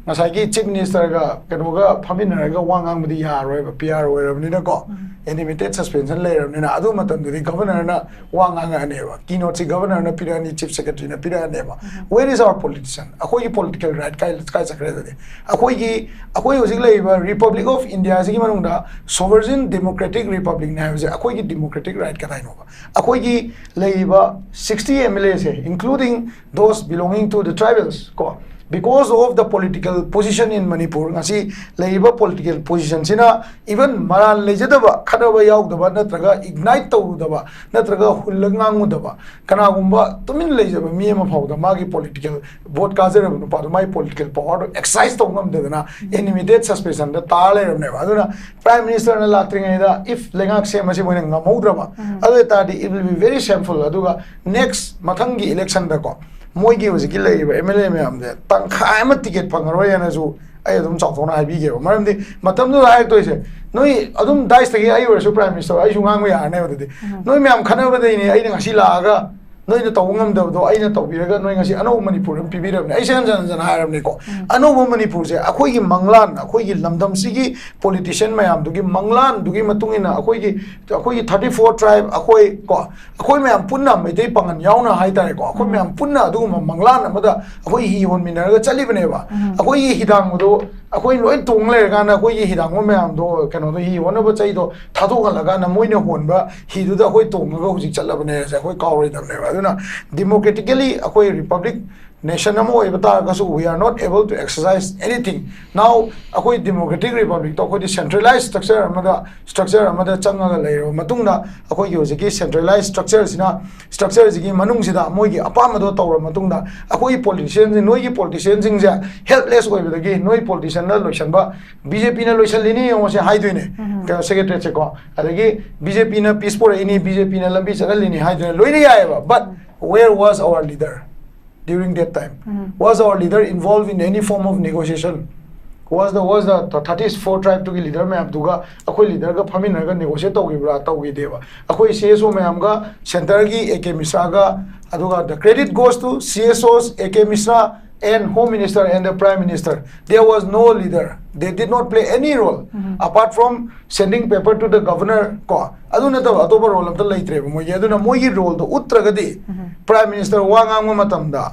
ꯉꯁꯥꯏꯒꯤ ꯆꯤꯐ ꯃꯤꯅꯤꯁꯇꯔꯒ ꯀꯩꯅꯣꯒ ꯐꯝꯃꯤꯟꯅꯔꯒ ꯋꯥ ꯉꯥꯡꯕꯗꯤ ꯌꯥꯔꯣꯏꯕ, ꯄꯤ ꯑꯥꯔ ꯑꯣꯏꯔꯕꯅꯤꯅꯀꯣ, ꯑꯦꯅꯤꯃꯦꯇꯦꯠ ꯁꯁꯄꯦꯟꯁꯟ ꯂꯩꯔꯕꯅꯤꯅ꯫ ꯑꯗꯨ ꯃꯇꯝꯗꯨꯗꯤ ꯒꯚꯔꯅꯔꯅ ꯋꯥ ꯉꯥꯡꯉꯛꯑꯅꯦꯕ, ꯀꯤꯅꯣꯠꯁꯤ ꯒꯚꯔꯅꯔꯅ ꯄꯤꯔꯛꯑꯅꯤ, ꯆꯤꯐ ꯁꯦꯀ꯭ꯔꯦꯇꯔꯤꯅ ꯄꯤꯔꯛꯑꯅꯦꯕ꯫ Where is our politician? ꯑꯩꯈꯣꯏꯒꯤ ꯄꯣꯂꯤꯇꯤꯀꯦꯜ ꯔꯥꯏꯠ ꯀꯥꯏ ꯀꯥꯏ ꯆꯠꯈ꯭ꯔꯦ? ꯑꯗꯨꯗꯤ ꯑꯩꯈꯣꯏꯒꯤ, ꯑꯩꯈꯣꯏ ꯍꯧꯖꯤꯛ ꯂꯩꯔꯤꯕ ꯔꯤꯄꯕ꯭ꯂꯤꯛ ꯑꯣꯐ ꯏꯟꯗꯤꯌꯥꯁꯤꯒꯤ ꯃꯅꯨꯡꯗ ꯁꯣꯚꯔꯖꯤꯟ ꯗꯦꯃꯣꯀ꯭ꯔꯦꯇꯤꯛ ꯔꯤꯄꯕ꯭ꯂꯤꯛꯅꯤ ꯍꯥꯏꯕꯁꯦ ꯑꯩꯈꯣꯏꯒꯤ ꯗꯦꯃꯣꯀ꯭ꯔꯦꯇꯤꯛ ꯔꯥꯏꯠ ꯀꯗꯥꯏꯅꯣꯕ? ꯑꯩꯈꯣꯏꯒꯤ ꯂꯩꯔꯤꯕ sixty M L Aꯁꯦ, including those belonging to the tribals ꯀꯣ, because of the political position in Manipur, ꯉꯁꯤ ꯂꯩꯔꯤꯕ ꯄꯣꯂꯤꯇꯤꯀꯦꯜ ꯄꯣꯖꯤꯁꯟꯁꯤꯅ, ꯏꯚꯟ ꯃꯔꯥꯜ ꯂꯩꯖꯗꯕ, ꯈꯠꯅꯕ ꯌꯥꯎꯗꯕ, ꯅꯠꯇ꯭ꯔꯒ ꯏꯒꯅꯥꯏꯠ ꯇꯧꯔꯨꯗꯕ, ꯅꯠꯇ꯭ꯔꯒ ꯍꯨꯜꯂꯒ ꯉꯥꯡꯉꯨꯗꯕ, ꯀꯅꯥꯒꯨꯝꯕ ꯇꯨꯃꯤꯟ ꯂꯩꯖꯕ ꯃꯤ ꯑꯃ ꯐꯥꯎꯗ ꯃꯥꯒꯤ ꯄꯣꯂꯤꯇꯤꯀꯦꯜ ꯚꯣꯠ ꯀꯥꯖꯔꯕ ꯅꯨꯄꯥꯗꯣ ꯃꯥꯒꯤ ꯄꯣꯂꯤꯇꯤꯀꯦꯜ ꯄꯋꯥꯔꯗꯣ ꯑꯦꯛꯁꯔꯁꯥꯏꯁ ꯇꯧꯕ ꯉꯝꯗꯗꯅ ꯑꯦꯅꯤꯃꯦꯇꯦꯠ ꯁꯁꯄꯦꯟꯁꯟꯗ ꯇꯥꯔ ꯂꯩꯔꯕꯅꯦꯕ꯫ ꯑꯗꯨꯅ ꯄ꯭ꯔꯥꯏꯝ ꯃꯤꯅꯤꯁꯇꯔꯅ ꯂꯥꯛꯇ꯭ꯔꯤꯉꯩꯗ if ꯂꯩꯉꯥꯛ ꯁꯦꯝꯕꯁꯤ ꯃꯣꯏꯅ ꯉꯝꯍꯧꯗ꯭ꯔꯕ, ꯑꯗꯨ ꯑꯣꯏꯇꯥꯔꯗꯤ it will be very shameful꯫ ꯑꯗꯨꯒ ꯅꯦꯛꯁ ꯃꯊꯪꯒꯤ ꯏꯂꯦꯛꯁꯟꯗꯀꯣ, ꯃꯣꯏꯒꯤ ꯍꯧꯖꯤꯛꯀꯤ ꯂꯩꯔꯤꯕ ꯑꯦꯝ ꯑꯦꯜ ꯑꯦ ꯃꯌꯥꯝꯁꯦ ꯇꯪꯈꯥꯏ ꯑꯃ ꯇꯤꯀꯦꯠ ꯐꯪꯉꯔꯣꯏ ꯍꯥꯏꯅꯁꯨ ꯑꯩ ꯑꯗꯨꯝ ꯆꯥꯎꯊꯣꯛꯅ ꯍꯥꯏꯕꯤꯒꯦꯕ꯫ ꯃꯔꯝꯗꯤ ꯃꯇꯝꯗꯨꯗ ꯍꯥꯏꯔꯛꯇꯣꯏꯁꯦ, ꯅꯣꯏ ꯑꯗꯨꯝ ꯗꯥꯏꯁꯇꯒꯤ ꯑꯩ ꯑꯣꯏꯔꯁꯨ ꯄ꯭ꯔꯥꯏꯝ ꯃꯤꯅꯤꯁꯇꯔ ꯑꯩꯁꯨ ꯉꯥꯡꯕ ꯌꯥꯔꯅꯦꯕ꯫ ꯑꯗꯨꯗꯤ ꯅꯣꯏ ꯃꯌꯥꯝ ꯈꯠꯅꯕꯗꯩꯅꯦ ꯑꯩꯅ ꯉꯁꯤ ꯂꯥꯛꯑꯒ ꯅꯣꯏꯅ ꯇꯧꯕ ꯉꯝꯗꯕꯗꯣ ꯑꯩꯅ ꯇꯧꯕꯤꯔꯒ ꯅꯣꯏ ꯉꯁꯤ ꯑꯅꯧꯕ ꯃꯅꯤꯄꯨꯔ ꯑꯃ ꯄꯤꯕꯤꯔꯕꯅꯦ꯫ ꯑꯩꯁꯦ ꯍꯟꯖꯟ ꯍꯟꯖꯟ ꯍꯥꯏꯔꯕꯅꯤꯀꯣ, ꯑꯅꯧꯕ ꯃꯅꯤꯄꯨꯔꯁꯦ ꯑꯩꯈꯣꯏꯒꯤ ꯃꯪꯂꯥꯟ, ꯑꯩꯈꯣꯏꯒꯤ ꯂꯝꯗꯝꯁꯤꯒꯤ ꯄꯣꯂꯤꯇꯤꯁꯤꯌꯟ ꯃꯌꯥꯝꯗꯨꯒꯤ ꯃꯪꯂꯥꯟꯗꯨꯒꯤ ꯃꯇꯨꯡ ꯏꯟꯅ ꯑꯩꯈꯣꯏꯒꯤ, ꯑꯩꯈꯣꯏꯒꯤ thirty four tribe, ꯑꯩꯈꯣꯏ ꯀꯣ, ꯑꯩꯈꯣꯏ ꯃꯌꯥꯝ ꯄꯨꯟꯅ, ꯃꯩꯇꯩ ꯄꯥꯉꯟ ꯌꯥꯎꯅ ꯍꯥꯏꯇꯥꯔꯦꯀꯣ, ꯑꯩꯈꯣꯏ ꯃꯌꯥꯝ ꯄꯨꯟꯅ ꯑꯗꯨꯒꯨꯝꯕ ꯃꯪꯂꯥꯟ ꯑꯃꯗ ꯑꯩꯈꯣꯏ ꯍꯤ ꯍꯣꯟꯃꯤꯟꯅꯔꯒ ꯆꯠꯂꯤꯕꯅꯦꯕ꯫ ꯑꯩꯈꯣꯏꯒꯤ ꯍꯤꯗꯥꯡꯕꯗꯣ ꯑꯩꯈꯣꯏ ꯂꯣꯏ ꯇꯣꯡ ꯂꯩꯔꯀꯥꯟꯗ ꯑꯩꯈꯣꯏꯒꯤ ꯍꯤꯗꯥꯡꯕ ꯃꯌꯥꯝꯗꯣ, ꯀꯩꯅꯣꯗꯣ, ꯍꯤ ꯍꯣꯟꯅꯕ ꯆꯩꯗꯣ ꯊꯥꯗꯣꯛꯍꯜꯂꯀꯥꯟꯗ ꯃꯣꯏꯅ ꯍꯣꯟꯕ ꯍꯤꯗꯨꯗ ꯑꯩꯈꯣꯏ ꯇꯣꯡꯉꯒ ꯍꯧꯖꯤꯛ ꯆꯠꯂꯕꯅꯦ ꯍꯥꯏꯁꯦ ꯑꯩꯈꯣꯏ ꯀꯥꯎꯔꯣꯏꯗꯕꯅꯦꯕ꯫ ꯑꯗꯨꯅ ꯗꯤꯃꯣꯀ꯭ꯔꯦꯇꯤꯀꯦꯂꯤ ꯑꯩꯈꯣꯏ ꯔꯤꯄꯕ꯭ꯂꯤꯛ ꯅꯦꯁꯟ ꯑꯃ ꯑꯣꯏꯕ ꯇꯥꯔꯒꯁꯨ we are not able to exercise anything꯫ Now ꯑꯩꯈꯣꯏ ꯗꯤꯃꯣꯀ꯭ꯔꯦꯇꯤꯛ ꯔꯤꯄꯕ꯭ꯂꯤꯛꯇꯣ ꯑꯩꯈꯣꯏꯗꯤ ꯁꯦꯟꯇ꯭ꯔꯦꯂꯥꯏꯁ ꯁ꯭ꯇ꯭ꯔꯛꯆꯔ ꯑꯃꯗ, ꯁ꯭ꯇ꯭ꯔꯛꯆꯔ ꯑꯃꯗ ꯆꯪꯉꯒ ꯂꯩꯔꯕ ꯃꯇꯨꯡꯗ, ꯑꯩꯈꯣꯏꯒꯤ ꯍꯧꯖꯤꯛꯀꯤ ꯁꯦꯟꯇ꯭ꯔꯦꯂꯥꯏꯁ ꯁ꯭ꯇ꯭ꯔꯛꯆꯔꯁꯤꯅ, ꯁ꯭ꯇ꯭ꯔꯛꯆꯔꯁꯤꯒꯤ ꯃꯅꯨꯡꯁꯤꯗ ꯃꯣꯏꯒꯤ ꯑꯄꯥꯝꯕꯗꯣ ꯇꯧꯔꯕ ꯃꯇꯨꯡꯗ, ꯑꯩꯈꯣꯏꯒꯤ ꯄꯣꯂꯤꯇꯤꯁꯤꯌꯟꯁꯤꯡ, ꯅꯣꯏꯒꯤ ꯄꯣꯂꯤꯇꯤꯁꯤꯌꯟꯁꯤꯡꯁꯦ ꯍꯦꯜꯞꯂꯦꯁ ꯑꯣꯏꯕꯗꯒꯤ, ꯅꯣꯏ ꯄꯣꯂꯤꯇꯤꯁꯤꯌꯟꯅ ꯂꯣꯏꯁꯟꯕ, ꯕꯤ ꯖꯦ ꯄꯤꯅ ꯂꯣꯏꯁꯜꯂꯤꯅꯤ ꯌꯦꯡꯉꯣꯁꯦ ꯍꯥꯏꯗꯣꯏꯅꯦ, ꯀꯩꯅꯣ, ꯁꯦꯀ꯭ꯔꯦꯇꯔꯤꯌꯦꯠꯁꯦꯀꯣ꯫ ꯑꯗꯒꯤ ꯕꯤ ꯖꯦ ꯄꯤꯅ ꯄꯤꯁ ꯄꯨꯔꯛꯏꯅꯤ, ꯕꯤ ꯖꯦ ꯄꯤꯅ ꯂꯝꯕꯤ ꯆꯠꯍꯜꯂꯤꯅꯤ ꯍꯥꯏꯗꯣꯏꯅꯦ, ꯂꯣꯏꯅ ꯌꯥꯏꯑꯕ꯫ But where was our leader during that time? Was our leader involved in any form of negotiation? Was the, was the thirty four tribe ꯇꯨꯒꯤ ꯂꯤꯗꯔ ꯃꯌꯥꯝꯗꯨꯒ ꯑꯩꯈꯣꯏ ꯂꯤꯗꯔꯒ ꯐꯝꯃꯤꯟꯅꯔꯒ ꯅꯦꯒꯣꯁꯤꯌꯦꯠ ꯇꯧꯈꯤꯕ꯭ꯔꯥ? ꯇꯧꯈꯤꯗꯦꯕ꯫ ꯑꯩꯈꯣꯏ ꯁꯤ ꯑꯦꯁ ꯑꯣ ꯃꯌꯥꯝꯒ, ꯁꯦꯟꯇꯔꯒꯤ ꯑꯦ ꯀꯦ ꯃꯤꯁ꯭ꯔꯥꯒ, ꯑꯗꯨꯒ the credit goes to C S Os, A K Mishra, and Home Minister and the Prime Minister, there was no leader. They did not play any role apart from sending paper to the governor. ꯀꯣ, ꯑꯗꯨ ꯅꯠꯇꯕ ꯑꯇꯣꯞꯄ role ꯑꯝꯇ ꯂꯩꯇ꯭ꯔꯦꯕ ꯃꯣꯏꯒꯤ꯫ ꯑꯗꯨꯅ ꯃꯣꯏꯒꯤ ꯔꯣꯜꯗꯣ ꯎꯠꯇ꯭ꯔꯒꯗꯤ, prime minister ꯋꯥ ꯉꯥꯡꯕ ꯃꯇꯝꯗ,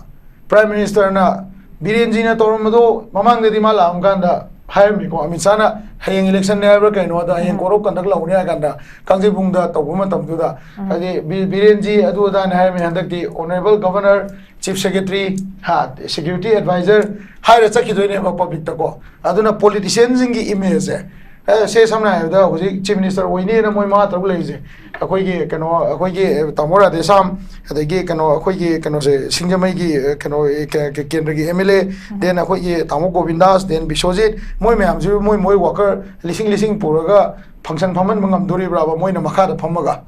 ꯄ꯭ꯔꯥꯏꯝ ꯃꯤꯅꯤꯁꯇꯔꯅ, ꯕꯤꯔꯦꯟꯖꯤꯅ ꯇꯧꯔꯝꯕꯗꯣ ꯃꯃꯥꯡꯗꯗꯤ ꯃꯥ ꯂꯥꯛꯑꯝ ꯀꯥꯟꯗ ꯍꯥꯏꯔꯝꯃꯤꯀꯣ, ꯑꯃꯤꯠ ꯁꯥꯍꯅ ꯍꯌꯦꯡ ꯏꯂꯦꯛꯁꯟꯅꯦ ꯍꯥꯏꯕ꯭ꯔꯥ ꯀꯩꯅꯣ, ꯑꯗ ꯍꯌꯦꯡ ꯎꯝ꯫ ꯀꯣꯔꯣꯞ ꯀꯟꯗꯛ ꯂꯧꯅꯤ ꯍꯥꯏ ꯀꯥꯟꯗ ꯀꯥꯡꯖꯩꯕꯨꯡꯗ ꯇꯧꯕ ꯃꯇꯝꯗꯨꯗ, ꯎꯝ꯫ ꯍꯥꯏꯗꯤ ꯕꯤ-, ꯕꯤꯔꯦꯟꯖꯤ ꯑꯗꯨ ꯑꯗꯥꯅ ꯍꯥꯏꯔꯝꯃꯤ, ꯍꯟꯗꯛꯇꯤ ꯑꯣꯅꯔꯦꯕꯜ ꯒꯚꯔꯅꯔ, ꯆꯤꯐ ꯁꯦꯀ꯭ꯔꯦꯇꯔꯤ, ꯍꯥ, ꯁꯦꯀ꯭ꯌꯨꯔꯤꯇꯤ ꯑꯦꯗꯚꯥꯏꯖꯔ ꯍꯥꯏꯔ ꯆꯠꯈꯤꯗꯣꯏꯅꯦꯕ ꯄꯕ꯭ꯂꯤꯛꯇꯀꯣ꯫ ꯑꯗꯨꯅ ꯄꯣꯂꯤꯇꯤꯁꯤꯌꯥꯟꯁꯤꯡꯒꯤ ꯏꯃꯦꯖꯁꯦ, ꯑꯦ, ꯁꯦ ꯁꯝꯅ ꯍꯥꯏꯔꯕꯗ ꯍꯧꯖꯤꯛ ꯆꯤꯐ ꯃꯤꯅꯤꯁꯇꯔ ꯑꯣꯏꯅꯦꯅ ꯃꯣꯏ ꯃꯉꯥ ꯇꯔꯨꯛ ꯂꯩꯔꯤꯁꯦ, ꯑꯩꯈꯣꯏꯒꯤ ꯀꯩꯅꯣ, ꯑꯩꯈꯣꯏꯒꯤ ꯇꯥꯃꯣ ꯔꯥꯙꯦꯁ꯭ꯌꯥꯝ, ꯑꯗꯒꯤ ꯀꯩꯅꯣ, ꯑꯩꯈꯣꯏꯒꯤ ꯀꯩꯅꯣꯁꯦ, ꯁꯤꯡꯖꯃꯩꯒꯤ, ꯑ, ꯀꯩꯅꯣ, ꯑ, ꯀ-, ꯀ-, ꯀꯦꯟꯗ꯭ꯔꯒꯤ M L A, um. Then ꯑꯩꯈꯣꯏꯒꯤ ꯇꯥꯃꯣ ꯒꯣꯕꯤꯟꯗꯥꯁ, then ꯕꯤꯁ꯭ꯋꯖꯤꯠ, ꯃꯣꯏ ꯃꯌꯥꯝꯁꯤ ꯃꯣꯏ, ꯃꯣꯏ ꯋꯥꯀꯔ ꯂꯤꯁꯤꯡ ꯂꯤꯁꯤꯡ ꯄꯨꯔꯒ ꯐꯪꯁꯟ ꯐꯝꯍꯟꯕ ꯉꯝꯗꯣꯔꯤꯕ꯭ꯔꯥꯕ ꯃꯣꯏꯅ ꯃꯈꯥꯗ ꯐꯝꯃꯒ?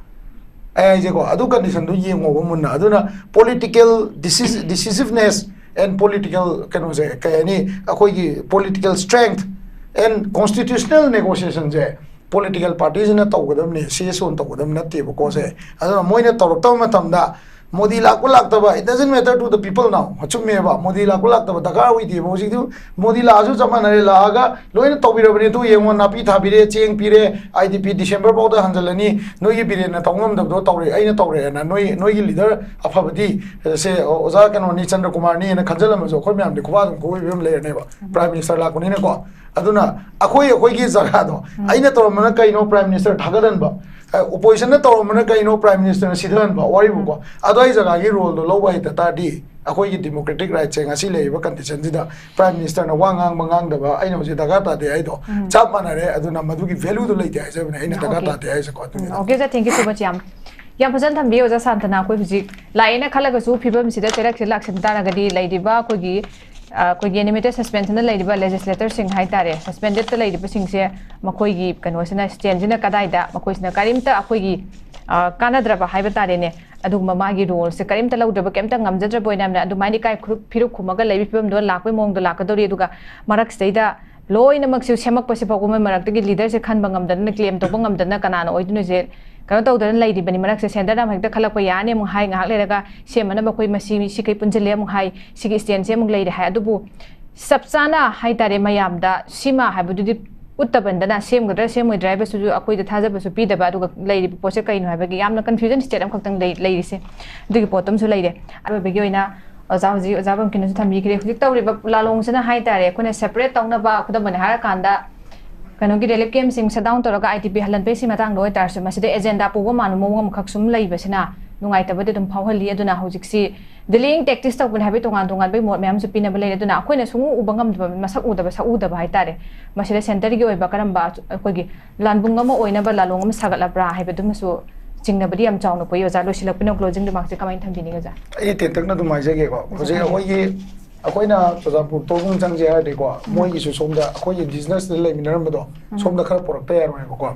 ꯑꯩ ꯍꯥꯏꯁꯦꯀꯣ, ꯑꯗꯨ ꯀꯟꯗꯤꯁꯟꯗꯨ ꯌꯦꯡꯉꯣꯕ ꯃꯨꯟꯅ꯫ ꯑꯗꯨꯅ political decisive-, decisiveness and political ꯀꯩꯅꯣꯁꯦ, ꯀꯩ ꯍꯥꯏꯅꯤ, ꯑꯩꯈꯣꯏꯒꯤ ꯄꯣꯂꯤꯇꯤꯀꯦꯜ ꯁ꯭ꯇꯔꯦꯡꯊ ꯑꯦꯟ ꯀꯣꯟꯁꯇꯤꯇ꯭ꯌꯨꯁꯅꯦꯜ ꯅꯦꯒꯣꯁꯤꯌꯦꯁꯟꯁꯦ ꯄꯣꯂꯤꯇꯤꯀꯦꯜ ꯄꯥꯔꯇꯤꯁꯤꯅ ꯇꯧꯒꯗꯕꯅꯤ, ꯁꯤ ꯑꯦꯁ ꯑꯣꯅ ꯇꯧꯒꯗꯕ ꯅꯠꯇꯦꯕꯀꯣ ꯁꯦ꯫ ꯑꯗꯨꯅ ꯃꯣꯏꯅ ꯇꯧꯔꯛꯇꯕ ꯃꯇꯝꯗ ꯃꯣꯗꯤ ꯂꯥꯛꯄ ꯂꯥꯛꯇꯕ, it doesn't matter to the people now꯫ ꯑꯆꯨꯝꯃꯦꯕ, Modi ꯂꯥꯛꯄ ꯂꯥꯛꯇꯕ ꯗꯔꯀꯥꯔ ꯑꯣꯏꯗꯦꯕ꯫ ꯍꯧꯖꯤꯛꯇꯤ ꯃꯣꯗꯤ ꯂꯥꯛꯑꯁꯨ ꯆꯞ ꯃꯥꯟꯅꯔꯦ, ꯂꯥꯛꯑꯒ ꯂꯣꯏꯅ ꯇꯧꯕꯤꯔꯕꯅꯤ꯫ ꯑꯗꯨ ꯌꯦꯡꯉꯣ, ꯅꯥꯄꯤ ꯊꯥꯕꯤꯔꯦ, ꯆꯦꯡ ꯄꯤꯔꯦ, ꯑꯥꯏ ꯗꯤ ꯄꯤ ꯗꯤꯁꯦꯝꯕꯔ ꯐꯥꯎꯗ ꯍꯟꯖꯜꯂꯅꯤ, ꯅꯣꯏꯒꯤ ꯕꯤꯔꯦꯟꯅ ꯇꯧ ꯉꯝꯗꯕꯗꯣ ꯇꯧꯔꯦ, ꯑꯩꯅ ꯇꯧꯔꯦꯅ ꯅꯣꯏ, ꯅꯣꯏꯒꯤ ꯂꯤꯗꯔ ꯑꯐꯕꯗꯤ, ꯁꯦ, ꯑꯣꯖꯥ ꯀꯩꯅꯣꯅꯤ, ꯆꯟꯗ꯭ꯔ ꯀꯨꯃꯥꯔꯅꯤꯅ ꯈꯟꯖꯜꯂꯝꯃꯁꯨ ꯑꯩꯈꯣꯏ ꯃꯌꯥꯝꯗꯤ ꯈꯨꯕꯥꯛ ꯑꯗꯨꯝ ꯈꯨꯕ ꯐꯤꯕꯝ ꯂꯩꯔꯅꯦꯕ꯫ ꯎꯝ꯫ Prime minister ꯂꯥꯛꯄꯅꯤꯅꯀꯣ꯫ ꯑꯗꯨꯅ ꯑꯩꯈꯣꯏ, ꯑꯩꯈꯣꯏꯒꯤ ꯖꯒꯥꯗꯣ, ꯎꯝ꯫ ꯑꯩꯅ ꯇꯧꯔꯝꯕꯅ ꯀꯩꯅꯣ ꯄ꯭ꯔꯥꯏꯝ ꯃꯤꯅꯤꯁꯇꯔ ꯊꯥꯒꯠꯍꯟꯕ, ꯑ, ꯑꯣꯄꯣꯖꯤꯁꯟꯅ ꯇꯧꯔꯝꯕꯅ ꯀꯩꯅꯣ ꯄ꯭ꯔꯥꯏꯝ ꯃꯤꯅꯤꯁꯇꯔꯅ ꯁꯤꯊꯍꯟꯕ, ꯋꯥꯔꯤꯕꯨꯀꯣ꯫ ꯎꯝ꯫ ꯑꯗꯣ ꯑꯩ ꯖꯒꯥꯒꯤ ꯔꯣꯜꯗꯣ ꯂꯧꯕ ꯍꯩꯇ ꯇꯥꯔꯗꯤ ꯑꯩꯈꯣꯏꯒꯤ ꯗꯦꯃꯣꯀ꯭ꯔꯦꯇꯤꯛ ꯔꯥꯏꯠꯁꯦ ꯉꯁꯤ ꯂꯩꯔꯤꯕ ꯀꯟꯗꯤꯁꯟꯁꯤꯗ ꯄ꯭ꯔꯥꯏꯝ ꯃꯤꯅꯤꯁꯇꯔꯅ ꯋꯥ ꯉꯥꯡꯕ ꯉꯥꯡꯗꯕ ꯑꯩꯅ ꯍꯧꯖꯤꯛ ꯗꯔꯀꯥꯔ ꯇꯥꯗꯦ ꯍꯥꯏꯗꯣ ꯎꯝ꯫ ꯆꯞ ꯃꯥꯟꯅꯔꯦ꯫ ꯑꯗꯨꯅ ꯃꯗꯨꯒꯤ ꯚꯦꯂꯨꯗꯣ ꯂꯩꯇꯦ ꯍꯥꯏꯖꯕꯅꯦ, ꯑꯩꯅ ꯗꯔꯀꯥꯔ ꯑꯣꯀꯦ꯫ ꯇꯥꯗꯦ ꯍꯥꯏꯁꯦꯀꯣ꯫ ꯎꯝ, ꯑꯗꯨꯅꯤꯗ꯫ ꯑꯣꯀꯦ, ꯑꯣꯖꯥ, thank you so much꯫ ꯌꯥꯝ, ꯌꯥꯝ ꯐꯖꯅ ꯊꯝꯕꯤꯌꯨ, ꯑꯣꯖꯥ ꯁꯥꯟꯇꯅ꯫ ꯑꯩꯈꯣꯏ ꯍꯧꯖꯤꯛ ꯂꯥꯛꯑꯦꯅ ꯈꯜꯂꯒꯁꯨ ꯐꯤꯕꯝꯁꯤꯗ ꯆꯩꯔꯛꯁꯤꯗ ꯂꯥꯛꯁꯤꯟ ꯇꯥꯔꯒꯗꯤ ꯂꯩꯔꯤꯕ ꯑꯩꯈꯣꯏꯒꯤ, ꯑ, ꯑꯩꯈꯣꯏꯒꯤ ꯑꯦꯅꯤꯃꯦꯇꯦꯠ ꯁꯁꯄꯦꯟꯁꯟꯗ ꯂꯩꯔꯤꯕ ꯂꯦꯖꯤꯁꯂꯦꯇꯔꯁꯤꯡ ꯍꯥꯏꯇꯥꯔꯦ, ꯁꯁꯄꯦꯟꯗꯦꯠꯇ ꯂꯩꯔꯤꯕꯁꯤꯡꯁꯦ ꯃꯈꯣꯏꯒꯤ ꯀꯩꯅꯣꯁꯤꯅ, ꯁ꯭ꯇꯦꯟꯁꯤꯅ ꯀꯗꯥꯏꯗ, ꯃꯈꯣꯏꯁꯤꯅ ꯀꯔꯤꯝꯇ ꯑꯩꯈꯣꯏꯒꯤ, ꯑ, ꯀꯥꯟꯅꯗ꯭ꯔꯕ ꯍꯥꯏꯕ ꯇꯥꯔꯦꯅꯦ, ꯑꯗꯨꯒꯨꯝꯕ ꯃꯥꯒꯤ ꯔꯣꯜꯁꯦ ꯀꯔꯤꯝꯇ ꯂꯧꯗ꯭ꯔꯕ, ꯀꯔꯤꯝꯇ ꯉꯝꯖꯗ꯭ꯔꯕ ꯑꯣꯏꯅ ꯌꯥꯝꯅ ꯑꯗꯨꯃꯥꯏꯅ ꯏꯀꯥꯏ ꯈꯨꯔꯨꯞ ꯐꯤꯔꯨꯞ ꯈꯨꯝꯃꯒ ꯂꯩꯕ ꯐꯤꯕꯝꯗꯣ ꯂꯥꯛꯄꯩ ꯃꯑꯣꯡꯗ ꯂꯥꯛꯀꯗꯧꯔꯤ꯫ ꯑꯗꯨꯒ ꯃꯔꯛꯁꯤꯗꯩꯗ ꯂꯣꯏꯅꯃꯛꯁꯨ ꯁꯦꯝꯃꯛꯄꯁꯤ ꯐꯥꯎꯕ ꯃꯣꯏ ꯃꯔꯛꯇꯒꯤ ꯂꯤꯗꯔꯁꯦ ꯈꯟꯕ ꯉꯝꯗꯗꯅ, ꯀ꯭ꯂꯦꯝ ꯇꯧꯕ ꯉꯝꯗꯗꯅ ꯀꯅꯥꯅ ꯑꯣꯏꯗꯣꯏꯅꯣꯁꯦ ꯀꯩꯅꯣ ꯇꯧꯗꯅ ꯂꯩꯔꯤꯕꯅꯤ꯫ ꯃꯔꯛꯁꯦ ꯁꯦꯟꯇꯔꯅ ꯑꯃꯨꯛ ꯍꯦꯛꯇ ꯈꯜꯂꯛꯄ ꯌꯥꯅꯤ ꯑꯃꯨꯛ ꯍꯥꯏ, ꯉꯥꯏꯍꯥꯛ ꯂꯩꯔꯒ ꯁꯦꯝꯕꯅꯕ ꯑꯩꯈꯣꯏ ꯃꯁꯤ ꯁꯤ ꯀꯩ ꯄꯨꯟꯁꯤꯜꯂꯦ ꯑꯃꯨꯛ ꯍꯥꯏ, ꯁꯤꯒꯤ ꯁ꯭ꯇꯦꯟꯁꯦ ꯑꯃꯨꯛ ꯂꯩꯔꯦ ꯍꯥꯏ꯫ ꯑꯗꯨꯕꯨ ꯆꯞ ꯆꯥꯅ ꯍꯥꯏꯇꯥꯔꯦ, ꯃꯌꯥꯝꯗ ꯁꯤꯃ ꯍꯥꯏꯕꯗꯨꯗꯤ ꯎꯠꯇꯕꯅꯤꯅ, ꯁꯦꯝꯒꯗ꯭ꯔꯥ ꯁꯦꯝꯃꯣꯏꯗ꯭ꯔꯥ ꯍꯥꯏꯕꯁꯤꯁꯨ ꯑꯩꯈꯣꯏꯗ ꯊꯥꯖꯕꯁꯨ ꯄꯤꯗꯕ, ꯑꯗꯨꯒ ꯂꯩꯔꯤꯕ ꯄꯣꯠꯁꯦ ꯀꯩꯅꯣ ꯍꯥꯏꯕꯒꯤ ꯌꯥꯝꯅ ꯀꯟꯐ꯭ꯌꯨꯖꯟ ꯁ꯭ꯇꯦꯠ ꯑꯃꯈꯛꯇꯪ ꯂꯩ-, ꯂꯩꯔꯤꯁꯦ꯫ ꯑꯗꯨꯒꯤ ꯄꯣꯠꯇꯨ ꯑꯃꯁꯨ ꯂꯩꯔꯦ꯫ ꯑꯔꯣꯏꯕꯒꯤ ꯑꯣꯏꯅ ꯑꯣꯖꯥ, ꯍꯧꯖꯤꯛ ꯑꯣꯖꯥ ꯕꯝꯀꯤꯅꯁꯨ ꯊꯝꯕꯤꯈ꯭ꯔꯦ, ꯍꯧꯖꯤꯛ ꯇꯧꯔꯤꯕ ꯂꯥꯂꯣꯡꯁꯤꯅ ꯍꯥꯏꯇꯥꯔꯦ, ꯑꯩꯈꯣꯏꯅ ꯁꯦꯄꯔꯦꯠ ꯇꯧꯅꯕ, ꯈꯨꯗꯝ ꯑꯣꯏꯅ ꯍꯥꯏꯔꯀꯥꯟꯗ, ꯀꯩꯅꯣꯒꯤ ꯔꯤꯂꯤꯐ ꯀꯦꯝꯞꯁꯤꯡ ꯁꯠ ꯗꯥꯎꯟ ꯇꯧꯔꯒ ꯑꯥꯏ ꯗꯤ ꯄꯤ ꯍꯜꯍꯟꯕꯒꯤ ꯁꯤ ꯃꯇꯥꯡꯗ ꯑꯣꯏꯇꯥꯔꯁꯨ, ꯃꯁꯤꯗ ꯑꯦꯖꯦꯟꯗꯥ ꯄꯨꯕ ꯃꯥꯟꯕ ꯃꯑꯣꯡ ꯑꯃꯈꯛ ꯁꯨꯝ ꯂꯩꯕꯁꯤꯅ ꯅꯨꯡꯉꯥꯏꯇꯕꯗꯤ ꯑꯗꯨꯝ ꯐꯥꯎꯍꯜꯂꯤ꯫ ꯑꯗꯨꯅ ꯍꯧꯖꯤꯛꯁꯤ ꯗꯤꯂꯦꯌꯤꯡ ꯇꯦꯛꯇꯤꯛꯁ ꯇꯧꯕꯅꯤ ꯍꯥꯏꯕꯒꯤ ꯇꯣꯉꯥꯟ ꯇꯣꯉꯥꯟꯕꯒꯤ ꯃꯣꯠ ꯃꯌꯥꯝꯁꯨ ꯄꯤꯅꯕ ꯂꯩꯔꯦ꯫ ꯑꯗꯨꯅ ꯑꯩꯈꯣꯏꯅ ꯁꯨꯡꯎ ꯎꯕ ꯉꯝꯗꯕ, ꯃꯁꯛ ꯎꯗꯕ, ꯁꯛ ꯎꯗꯕ ꯍꯥꯏꯇꯥꯔꯦ, ꯃꯁꯤꯗ ꯁꯦꯟꯇꯔꯒꯤ ꯑꯣꯏꯕ ꯀꯔꯝꯕ ꯑꯩꯈꯣꯏꯒꯤ ꯂꯥꯟꯕꯨꯡ ꯑꯃ ꯑꯣꯏꯅꯕ ꯂꯥꯂꯣꯡ ꯑꯃ ꯁꯥꯒꯠꯂꯕ꯭ꯔꯥ ꯍꯥꯏꯕꯗꯨꯃꯁꯨ ꯆꯤꯡꯅꯕꯗꯤ ꯌꯥꯝ ꯆꯥꯎꯅ ꯄꯣꯛꯏ꯫ ꯑꯣꯖꯥ, ꯂꯣꯏꯁꯤꯜꯂꯛꯄ ꯑꯣꯏꯅ ꯀ꯭ꯂꯣꯖꯤꯡ ꯔꯤꯃꯥꯔꯛꯁꯦ ꯀꯃꯥꯏꯅ ꯊꯝꯕꯤꯅꯤꯡꯉꯤ, ꯑꯣꯖꯥ? ꯑꯩ ꯇꯦꯟꯇꯛꯅ ꯑꯗꯨꯝ ꯍꯥꯏꯖꯒꯦꯀꯣ꯫ ꯍꯧꯖꯤꯛ ꯑꯩꯈꯣꯏꯒꯤ, ꯑꯩꯈꯣꯏꯅ ꯆꯨꯔꯆꯥꯟꯄꯨꯔ ꯇꯣꯔꯕꯨꯡ ꯆꯪꯁꯦ ꯍꯥꯏꯔꯗꯤꯀꯣ, ꯎꯝ꯫ ꯃꯣꯏꯒꯤꯁꯨ ꯁꯣꯝꯗ ꯑꯩꯈꯣꯏꯒꯤ ꯏꯟꯗꯤꯖꯤꯅꯁꯇ ꯂꯩꯃꯤꯟꯅꯔꯝꯕꯗꯣ, ꯎꯝ꯫ ꯁꯣꯝꯗ ꯈꯔ ꯄꯨꯔꯛꯇ ꯌꯥꯔꯣꯏꯕꯀꯣ꯫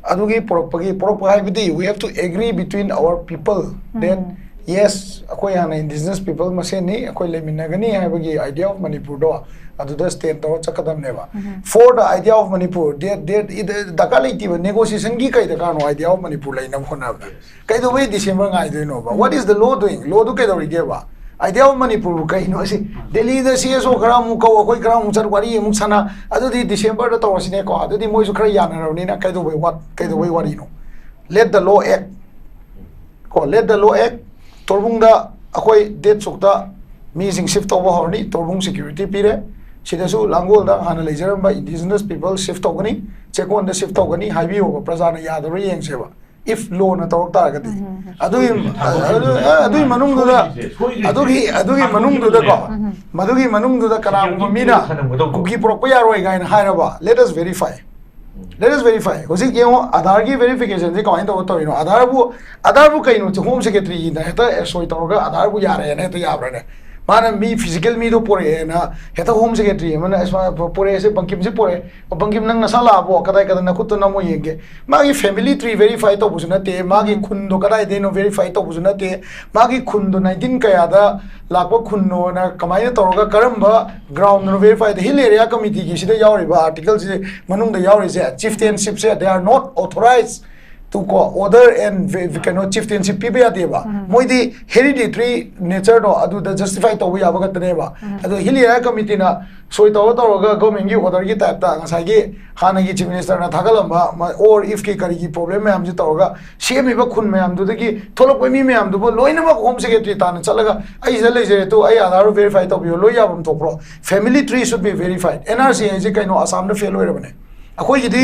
ꯑꯗꯨꯒꯤ ꯄꯨꯔꯛꯄꯒꯤ, ꯄꯨꯔꯛꯄ ꯍꯥꯏꯕꯗꯤ, we have to agree between our people that, um. Yes, ꯑꯩꯈꯣꯏ ꯍꯥꯟꯅ ꯏꯟꯗꯤꯖꯤꯅꯁ ꯄꯤꯄꯜ ꯃꯁꯦꯟꯅꯤ, ꯑꯩꯈꯣꯏ ꯂꯩꯃꯤꯟꯅꯒꯅꯤ ꯍꯥꯏꯕꯒꯤ idea of ꯃꯅꯤꯄꯨꯔꯗꯣ ꯑꯗꯨꯗ ꯁ꯭ꯇꯦꯟ ꯇꯧꯔ ꯆꯠꯀꯗꯕꯅꯦꯕ꯫ ꯎꯝ꯫ For the idea of Manipur, that, that, it, ꯗꯔꯀꯥꯔ ꯂꯩꯇꯦꯕ, ꯅꯦꯒꯣꯁꯤꯌꯦꯁꯟꯒꯤ ꯀꯩ ꯗꯔꯀꯥꯔꯅꯣ idea of ꯃꯅꯤꯄꯨꯔ ꯂꯩꯅꯕ ꯍꯣꯠꯅꯕꯗ? Yes. ꯀꯩꯗꯧꯕꯩ ꯗꯤꯁꯦꯝꯕꯔ ꯉꯥꯏꯗꯣꯏꯅꯣꯕ? Um. What is the law doing? ꯂꯣꯗꯨ ꯀꯩꯗꯧꯔꯤꯒꯦꯕ? Idea of ꯃꯅꯤꯄꯨꯔꯕꯨ ꯀꯩꯅꯣ? ꯑꯁꯤ ꯗꯦꯜꯂꯤꯗ ꯁꯤ ꯑꯦꯁ ꯑꯣ ꯈꯔ ꯑꯃꯨꯛ ꯀꯧ, ꯑꯩꯈꯣꯏ ꯈꯔ ꯑꯃꯨꯛ ꯆꯠ, ꯋꯥꯔꯤ ꯑꯃꯨꯛ ꯁꯥꯟꯅ, ꯑꯗꯨꯗꯤ ꯗꯤꯁꯦꯝꯕꯔꯗ ꯇꯧꯔꯁꯤꯅꯦꯀꯣ, ꯑꯗꯨꯗꯤ ꯃꯣꯏꯁꯨ ꯈꯔ ꯌꯥꯅꯔꯕꯅꯤꯅ ꯀꯩꯗꯧꯕꯩ ꯋꯥ-, ꯀꯩꯗꯧꯕꯩ ꯎꯝ꯫ ꯋꯥꯔꯤꯅꯣ? Let the law act. ꯀꯣ, let the law act. ꯇꯣꯔꯕꯨꯡꯗ ꯑꯩꯈꯣꯏ ꯗꯦꯠ ꯁꯨꯛꯇ ꯃꯤꯁꯤꯡ ꯁꯤꯐ ꯇꯧꯕ ꯍꯧꯔꯅꯤ, ꯇꯣꯔꯕꯨꯡ ꯁꯦꯀ꯭ꯌꯨꯔꯤꯇꯤ ꯄꯤꯔꯦ꯫ ꯁꯤꯗꯁꯨ ꯂꯥꯡꯒꯣꯜꯗ ꯍꯥꯟꯅ ꯂꯩꯖꯔꯝꯕ ꯏꯟꯗꯤꯖꯤꯅꯁ ꯄꯤꯄꯜ ꯁꯤꯐ ꯇꯧꯒꯅꯤ, ꯆꯦꯛꯀꯣꯟꯗ ꯁꯤꯐ ꯇꯧꯒꯅꯤ ꯍꯥꯏꯕꯤꯌꯣꯕ, ꯄ꯭ꯔꯖꯥꯅ ꯌꯥꯗꯕ꯭ꯔꯥ ꯌꯦꯡꯁꯦꯕ꯫ If ꯂꯣꯅ ꯇꯧꯔꯛ ꯇꯥꯔꯒꯗꯤ꯫ ꯎꯝ, ꯎꯝ, ꯎꯝ꯫ ꯑꯗꯨꯒꯤ, ꯑꯗꯨ-, ꯑꯗꯨꯒꯤ ꯃꯅꯨꯡꯗꯨꯗ, ꯁꯣꯏꯔꯤꯁꯦ, ꯁꯣꯏꯔꯤꯁꯦ꯫ ꯑꯗꯨꯒꯤ, ꯑꯗꯨꯒꯤ ꯃꯅꯨꯡꯗꯨꯗꯀꯣ, ꯎꯝ, ꯎꯝ꯫ ꯃꯗꯨꯒꯤ ꯃꯅꯨꯡꯗꯨꯗ ꯀꯅꯥꯒꯨꯝꯕ ꯁꯦꯀ꯭ꯌꯨꯔꯤꯇꯤ ꯃꯤꯅ ꯁꯥꯟꯅꯒꯗꯧꯕ꯫ ꯀꯨꯀꯤ ꯄꯨꯔꯛꯄ ꯌꯥꯔꯣꯏ ꯀꯥꯏꯅ ꯍꯥꯏꯔꯕ, let us verify꯫ Let us verify꯫ ꯍꯧꯖꯤꯛ ꯌꯦꯡꯉꯣ, ꯑꯙꯥꯔꯒꯤ ꯚꯦꯔꯤꯐꯤꯀꯦꯁꯟꯁꯦ ꯀꯃꯥꯏꯅ ꯇꯧꯔ ꯇꯧꯔꯤꯅꯣ? ꯑꯙꯥꯔꯕꯨ, ꯑꯙꯥꯔꯕꯨ ꯀꯩꯅꯣ? ꯍꯣꯝ ꯁꯦꯀ꯭ꯔꯦꯇꯔꯤꯅ ꯍꯦꯛꯇ ꯁꯣꯏ ꯇꯧꯔꯒ ꯑꯙꯥꯔꯕꯨ ꯌꯥꯔꯦꯅ ꯍꯦꯛꯇ ꯌꯥꯕ꯭ꯔꯥꯅꯦ? ꯃꯥꯅ ꯃꯤ ꯐꯤꯖꯤꯀꯦꯜ ꯃꯤꯗꯣ ꯄꯣꯔꯛꯑꯦꯅ ꯍꯦꯛꯇ ꯍꯣꯝ ꯁꯦꯀ꯭ꯔꯦꯇꯔꯤ ꯑꯃꯅ, "ꯑꯁ, ꯃꯥ ꯄꯣꯔꯛꯑꯦꯁꯦ, ꯕꯪꯀꯤꯝꯁꯦ ꯄꯣꯔꯛꯑꯦ꯫ ꯑꯣ, ꯕꯪꯀꯤꯝ, ꯅꯪ ꯅꯁꯥ ꯂꯥꯛꯑꯕꯣ? ꯀꯗꯥꯏ, ꯀꯗꯥꯏ ꯅꯈꯨꯠꯇꯣ ꯅꯝꯃꯣ ꯌꯦꯡꯒꯦ"? ꯃꯥꯒꯤ ꯐꯦꯃꯤꯂꯤ ꯇ꯭ꯔꯤ ꯚꯦꯔꯤꯐꯥꯏ ꯇꯧꯕꯁꯨ ꯅꯠꯇꯦ, ꯃꯥꯒꯤ ꯎꯝ꯫ ꯈꯨꯟꯗꯣ ꯀꯗꯥꯏꯗꯩꯅꯣ ꯚꯦꯔꯤꯐꯥꯏ ꯇꯧꯕꯁꯨ ꯅꯠꯇꯦ, ꯃꯥꯒꯤ ꯈꯨꯟꯗꯣ ꯅꯥꯏꯟꯇꯤꯟ ꯀꯌꯥꯗ ꯂꯥꯛꯄ ꯈꯨꯟꯅꯣꯅ ꯀꯃꯥꯏꯅ ꯇꯧꯔꯒ, ꯀꯔꯝꯕ ꯒ꯭ꯔꯥꯎꯟꯗꯅꯣ ꯚꯦꯔꯤꯐꯥꯏ ꯇꯧ-, ꯍꯤꯜ ꯑꯦꯔꯤꯌꯥ ꯀꯃꯤꯇꯤꯒꯤ ꯁꯤꯗ ꯌꯥꯎꯔꯤꯕ, ꯑꯥꯔꯇꯤꯀꯜꯁꯤꯗ ꯃꯅꯨꯡꯗ ꯌꯥꯎꯔꯤꯁꯦ, ꯆꯤꯐꯇꯦꯟꯁꯤꯞꯁꯦ, they are not authorized two ꯀꯣ, ꯑꯣꯔꯗꯔ ꯑꯦꯟ ꯀꯩꯅꯣ ꯆꯤꯐꯇꯦꯟꯁꯤꯞ ꯄꯤꯕ ꯌꯥꯗꯦꯕ꯫ ꯃꯣꯏꯗꯤ ꯍꯦꯔꯤꯗꯤꯇ꯭ꯔꯤ ꯅꯦꯆꯔꯗꯣ ꯑꯗꯨꯗ ꯖꯁꯇꯤꯐꯥꯏ ꯇꯧꯕ ꯌꯥꯕ ꯈꯛꯇꯅꯦꯕ꯫ ꯑꯗꯣ ꯍꯤꯜ ꯑꯦꯔꯤꯌꯥ ꯀꯃꯤꯇꯤꯅ ꯁꯣꯏ ꯇꯧꯔ ꯇꯧꯔꯒ ꯒꯣꯔꯃꯦꯟꯒꯤ ꯑꯣꯔꯗꯔꯒꯤ ꯇꯥꯏꯞꯇ ꯉꯁꯥꯏꯒꯤ ꯍꯥꯟꯅꯒꯤ ꯆꯤꯐ ꯃꯤꯅꯤꯁꯇꯔꯅ ꯊꯥꯒꯠꯂꯝꯕ ꯑꯣꯔ ꯏꯐꯀꯤ ꯀꯔꯤꯒꯤ ꯄ꯭ꯔꯣꯕ꯭ꯂꯦꯝ ꯃꯌꯥꯝꯁꯤ ꯇꯧꯔꯒ ꯁꯦꯝꯃꯤꯕ ꯈꯨꯟ ꯃꯌꯥꯝꯗꯨꯗꯒꯤ ꯊꯣꯛꯂꯛꯄ ꯃꯤ ꯃꯌꯥꯝꯗꯨꯕꯨ ꯂꯣꯏꯅꯃꯛ ꯍꯣꯝ ꯁꯦꯀ꯭ꯔꯦꯇꯔꯤ ꯇꯥꯟꯅ ꯆꯠꯂꯒ ꯑꯩ ꯁꯤꯗ ꯂꯩꯖꯔꯦ ꯇꯨ ꯑꯩ ꯑꯥꯙꯥꯔ ꯚꯦꯔꯤꯐꯥꯏ ꯇꯧꯕꯤꯌꯣ ꯂꯣꯏ ꯌꯥꯐꯝ ꯊꯣꯛꯄ꯭ꯔꯣ? Family tree should be verified꯫ N R C ꯍꯥꯏꯁꯦ ꯀꯩꯅꯣ? ꯑꯁꯥꯝꯗ ꯐꯦꯜ ꯑꯣꯏꯔꯕꯅꯦ꯫ ꯑꯩꯈꯣꯏꯒꯤꯗꯤ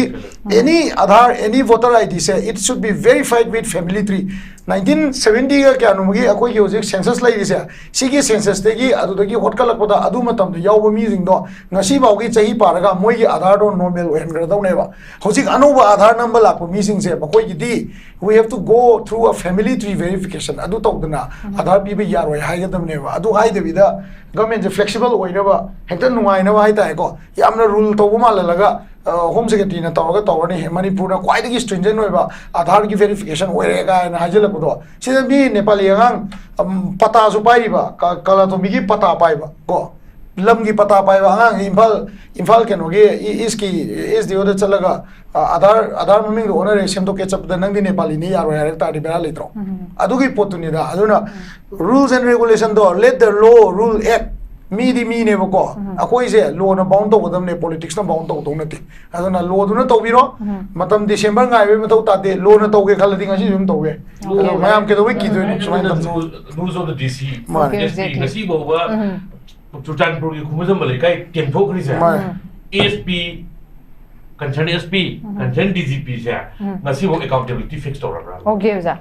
any Aadhaar, any voter I ꯗꯤꯁꯦ, it should be verified with family tree꯫ Nineteen ꯁꯚꯦꯟꯇꯤꯒ ꯀꯌꯥꯅꯣꯃꯒꯤ ꯑꯩꯈꯣꯏꯒꯤ ꯍꯧꯖꯤꯛ ꯁꯦꯟꯁꯁ ꯂꯩꯔꯤꯁꯦ, ꯁꯤꯒꯤ ꯁꯦꯟꯁꯁꯇꯒꯤ ꯑꯗꯨꯗꯒꯤ ꯍꯣꯠꯀꯠꯂꯛꯄꯗ ꯑꯗꯨ ꯃꯇꯝꯗ ꯌꯥꯎꯕ ꯃꯤꯁꯤꯡꯗꯣ ꯉꯁꯤ ꯐꯥꯎꯒꯤ ꯆꯍꯤ ꯄꯥꯔꯒ ꯃꯣꯏꯒꯤ ꯑꯥꯙꯥꯔꯗꯣ ꯅꯣꯔꯃꯦꯜ ꯑꯣꯏꯍꯟꯒꯗꯧꯅꯦꯕ꯫ ꯍꯧꯖꯤꯛ ꯑꯅꯧꯕ ꯑꯥꯙꯥꯔ ꯅꯝꯕ ꯂꯥꯛꯄ ꯃꯤꯁꯤꯡꯁꯦ, ꯃꯈꯣꯏꯒꯤꯗꯤ we have to go through a family tree verification꯫ ꯑꯗꯨ ꯇꯧꯗꯅ ꯑꯥꯙꯥꯔ ꯄꯤꯕ ꯌꯥꯔꯣꯏ ꯍꯥꯏꯒꯗꯕꯅꯦꯕ꯫ ꯑꯗꯨ ꯍꯥꯏꯗꯕꯤꯗ ꯒꯃꯦꯟꯁꯦ ꯐ꯭ꯂꯦꯛꯁꯤꯕꯜ ꯑꯣꯏꯅꯕ, ꯍꯦꯛꯇ ꯅꯨꯡꯉꯥꯏꯅꯕ ꯍꯥꯏꯇꯥꯔꯦꯀꯣ, ꯌꯥꯝꯅ ꯔꯨꯜ ꯇꯧꯕ ꯃꯥꯜꯍꯜꯂꯒ, ꯑ, ꯍꯣꯝ ꯁꯦꯀ꯭ꯔꯦꯇꯔꯤꯅ ꯇꯧꯔꯒ ꯇꯧꯔꯅꯤ꯫ ꯃꯅꯤꯄꯨꯔꯅ ꯈ꯭ꯋꯥꯏꯗꯒꯤ ꯁ꯭ꯇ꯭ꯔꯤꯟꯖꯦꯟ ꯑꯣꯏꯕ ꯑꯥꯙꯥꯔꯒꯤ ꯚꯦꯔꯤꯐꯤꯀꯦꯁꯟ ꯑꯣꯏꯔꯦ ꯀꯥꯏꯅ ꯍꯥꯏꯖꯤꯜꯂꯛꯄꯗꯣ, ꯁꯤꯗ ꯃꯤ ꯅꯦꯄꯥꯂꯤ ꯑꯉꯥꯡ, ꯑꯝ, ꯄꯇꯥꯁꯨ ꯄꯥꯏꯔꯤꯕ, ꯀ-, ꯀꯂꯥꯇꯣꯝꯕꯤꯒꯤ ꯄꯇꯥ ꯄꯥꯏꯕ ꯀꯣ, ꯂꯝꯒꯤ ꯄꯇꯥ ꯄꯥꯏꯕ ꯑꯉꯥꯡꯁꯦ ꯏꯝꯐꯥꯜ, ꯏꯝꯐꯥꯜ ꯀꯩꯅꯣꯒꯤ ꯏ-, ꯏꯁꯀꯤ ꯑꯦꯁ ꯗꯤ ꯑꯣꯗ ꯆꯠꯂꯒ, ꯑ, ꯑꯥꯙꯥꯔ, ꯑꯥꯙꯥꯔ ꯃꯃꯤꯡꯗꯣ ꯑꯣꯟꯅꯔꯦ, ꯁꯦꯝꯗꯣꯛꯀꯦ ꯆꯠꯄꯗ ꯅꯪꯗꯤ ꯅꯦꯄꯥꯂꯤꯅꯤ ꯌꯥꯔꯣꯏ ꯍꯥꯏꯔꯛ ꯇꯥꯔꯗꯤ ꯕꯦꯔꯥ ꯂꯩꯇ꯭ꯔꯣ? ꯑꯗꯨꯒꯤ ꯄꯣꯠꯇꯨꯅꯤꯗ꯫ ꯑꯗꯨꯅ rules and regulationꯗꯣ, let the law rule act꯫ ꯃꯤꯗꯤ ꯃꯤꯅꯦꯕꯀꯣ, ꯑꯩꯈꯣꯏꯁꯦ ꯂꯣꯅ ꯕꯥꯎꯟ ꯇꯧꯒꯗꯕꯅꯦ, ꯄꯣꯂꯤꯇꯤꯛꯁꯅ ꯕꯥꯎꯟ ꯇꯧꯒꯗꯧ ꯅꯠꯇꯦ꯫ ꯑꯗꯨꯅ ꯂꯣꯗꯨꯅ ꯇꯧꯕꯤꯔꯣ꯫ ꯃꯇꯝ ꯗꯤꯁꯦꯝꯕꯔ ꯉꯥꯏꯕꯒꯤ ꯃꯊꯧ ꯇꯥꯗꯦ, ꯂꯣꯅ ꯇꯧꯒꯦ ꯈꯜꯂꯗꯤ ꯉꯁꯤꯁꯨ ꯑꯗꯨꯝ ꯇꯧꯕ ꯌꯥꯏ꯫ ꯑꯗꯣ ꯃꯌꯥꯝ ꯀꯩꯗꯧꯕꯩ ꯀꯤꯗꯣꯏꯅꯣ? ꯁꯨꯃꯥꯏꯅ ꯇꯧꯁꯦ꯫ Rules of the D C, ꯃꯥꯅꯦ꯫ S P, ꯉꯁꯤ ꯐꯥꯎꯕ ꯆꯨꯔꯆꯥꯟꯄꯨꯔꯒꯤ ꯈꯨꯃꯨꯖꯝꯕ ꯂꯩꯀꯥꯏ ꯇꯦꯝꯊꯣꯛꯈ꯭ꯔꯤꯁꯦ, ꯃꯥꯅꯦ꯫ S P, concern S P, concern D G P ꯁꯦ ꯉꯁꯤꯐꯥꯎ accountability fix ꯇꯧꯔꯕ꯭ꯔꯥ? Okay ꯑꯣꯖꯥ꯫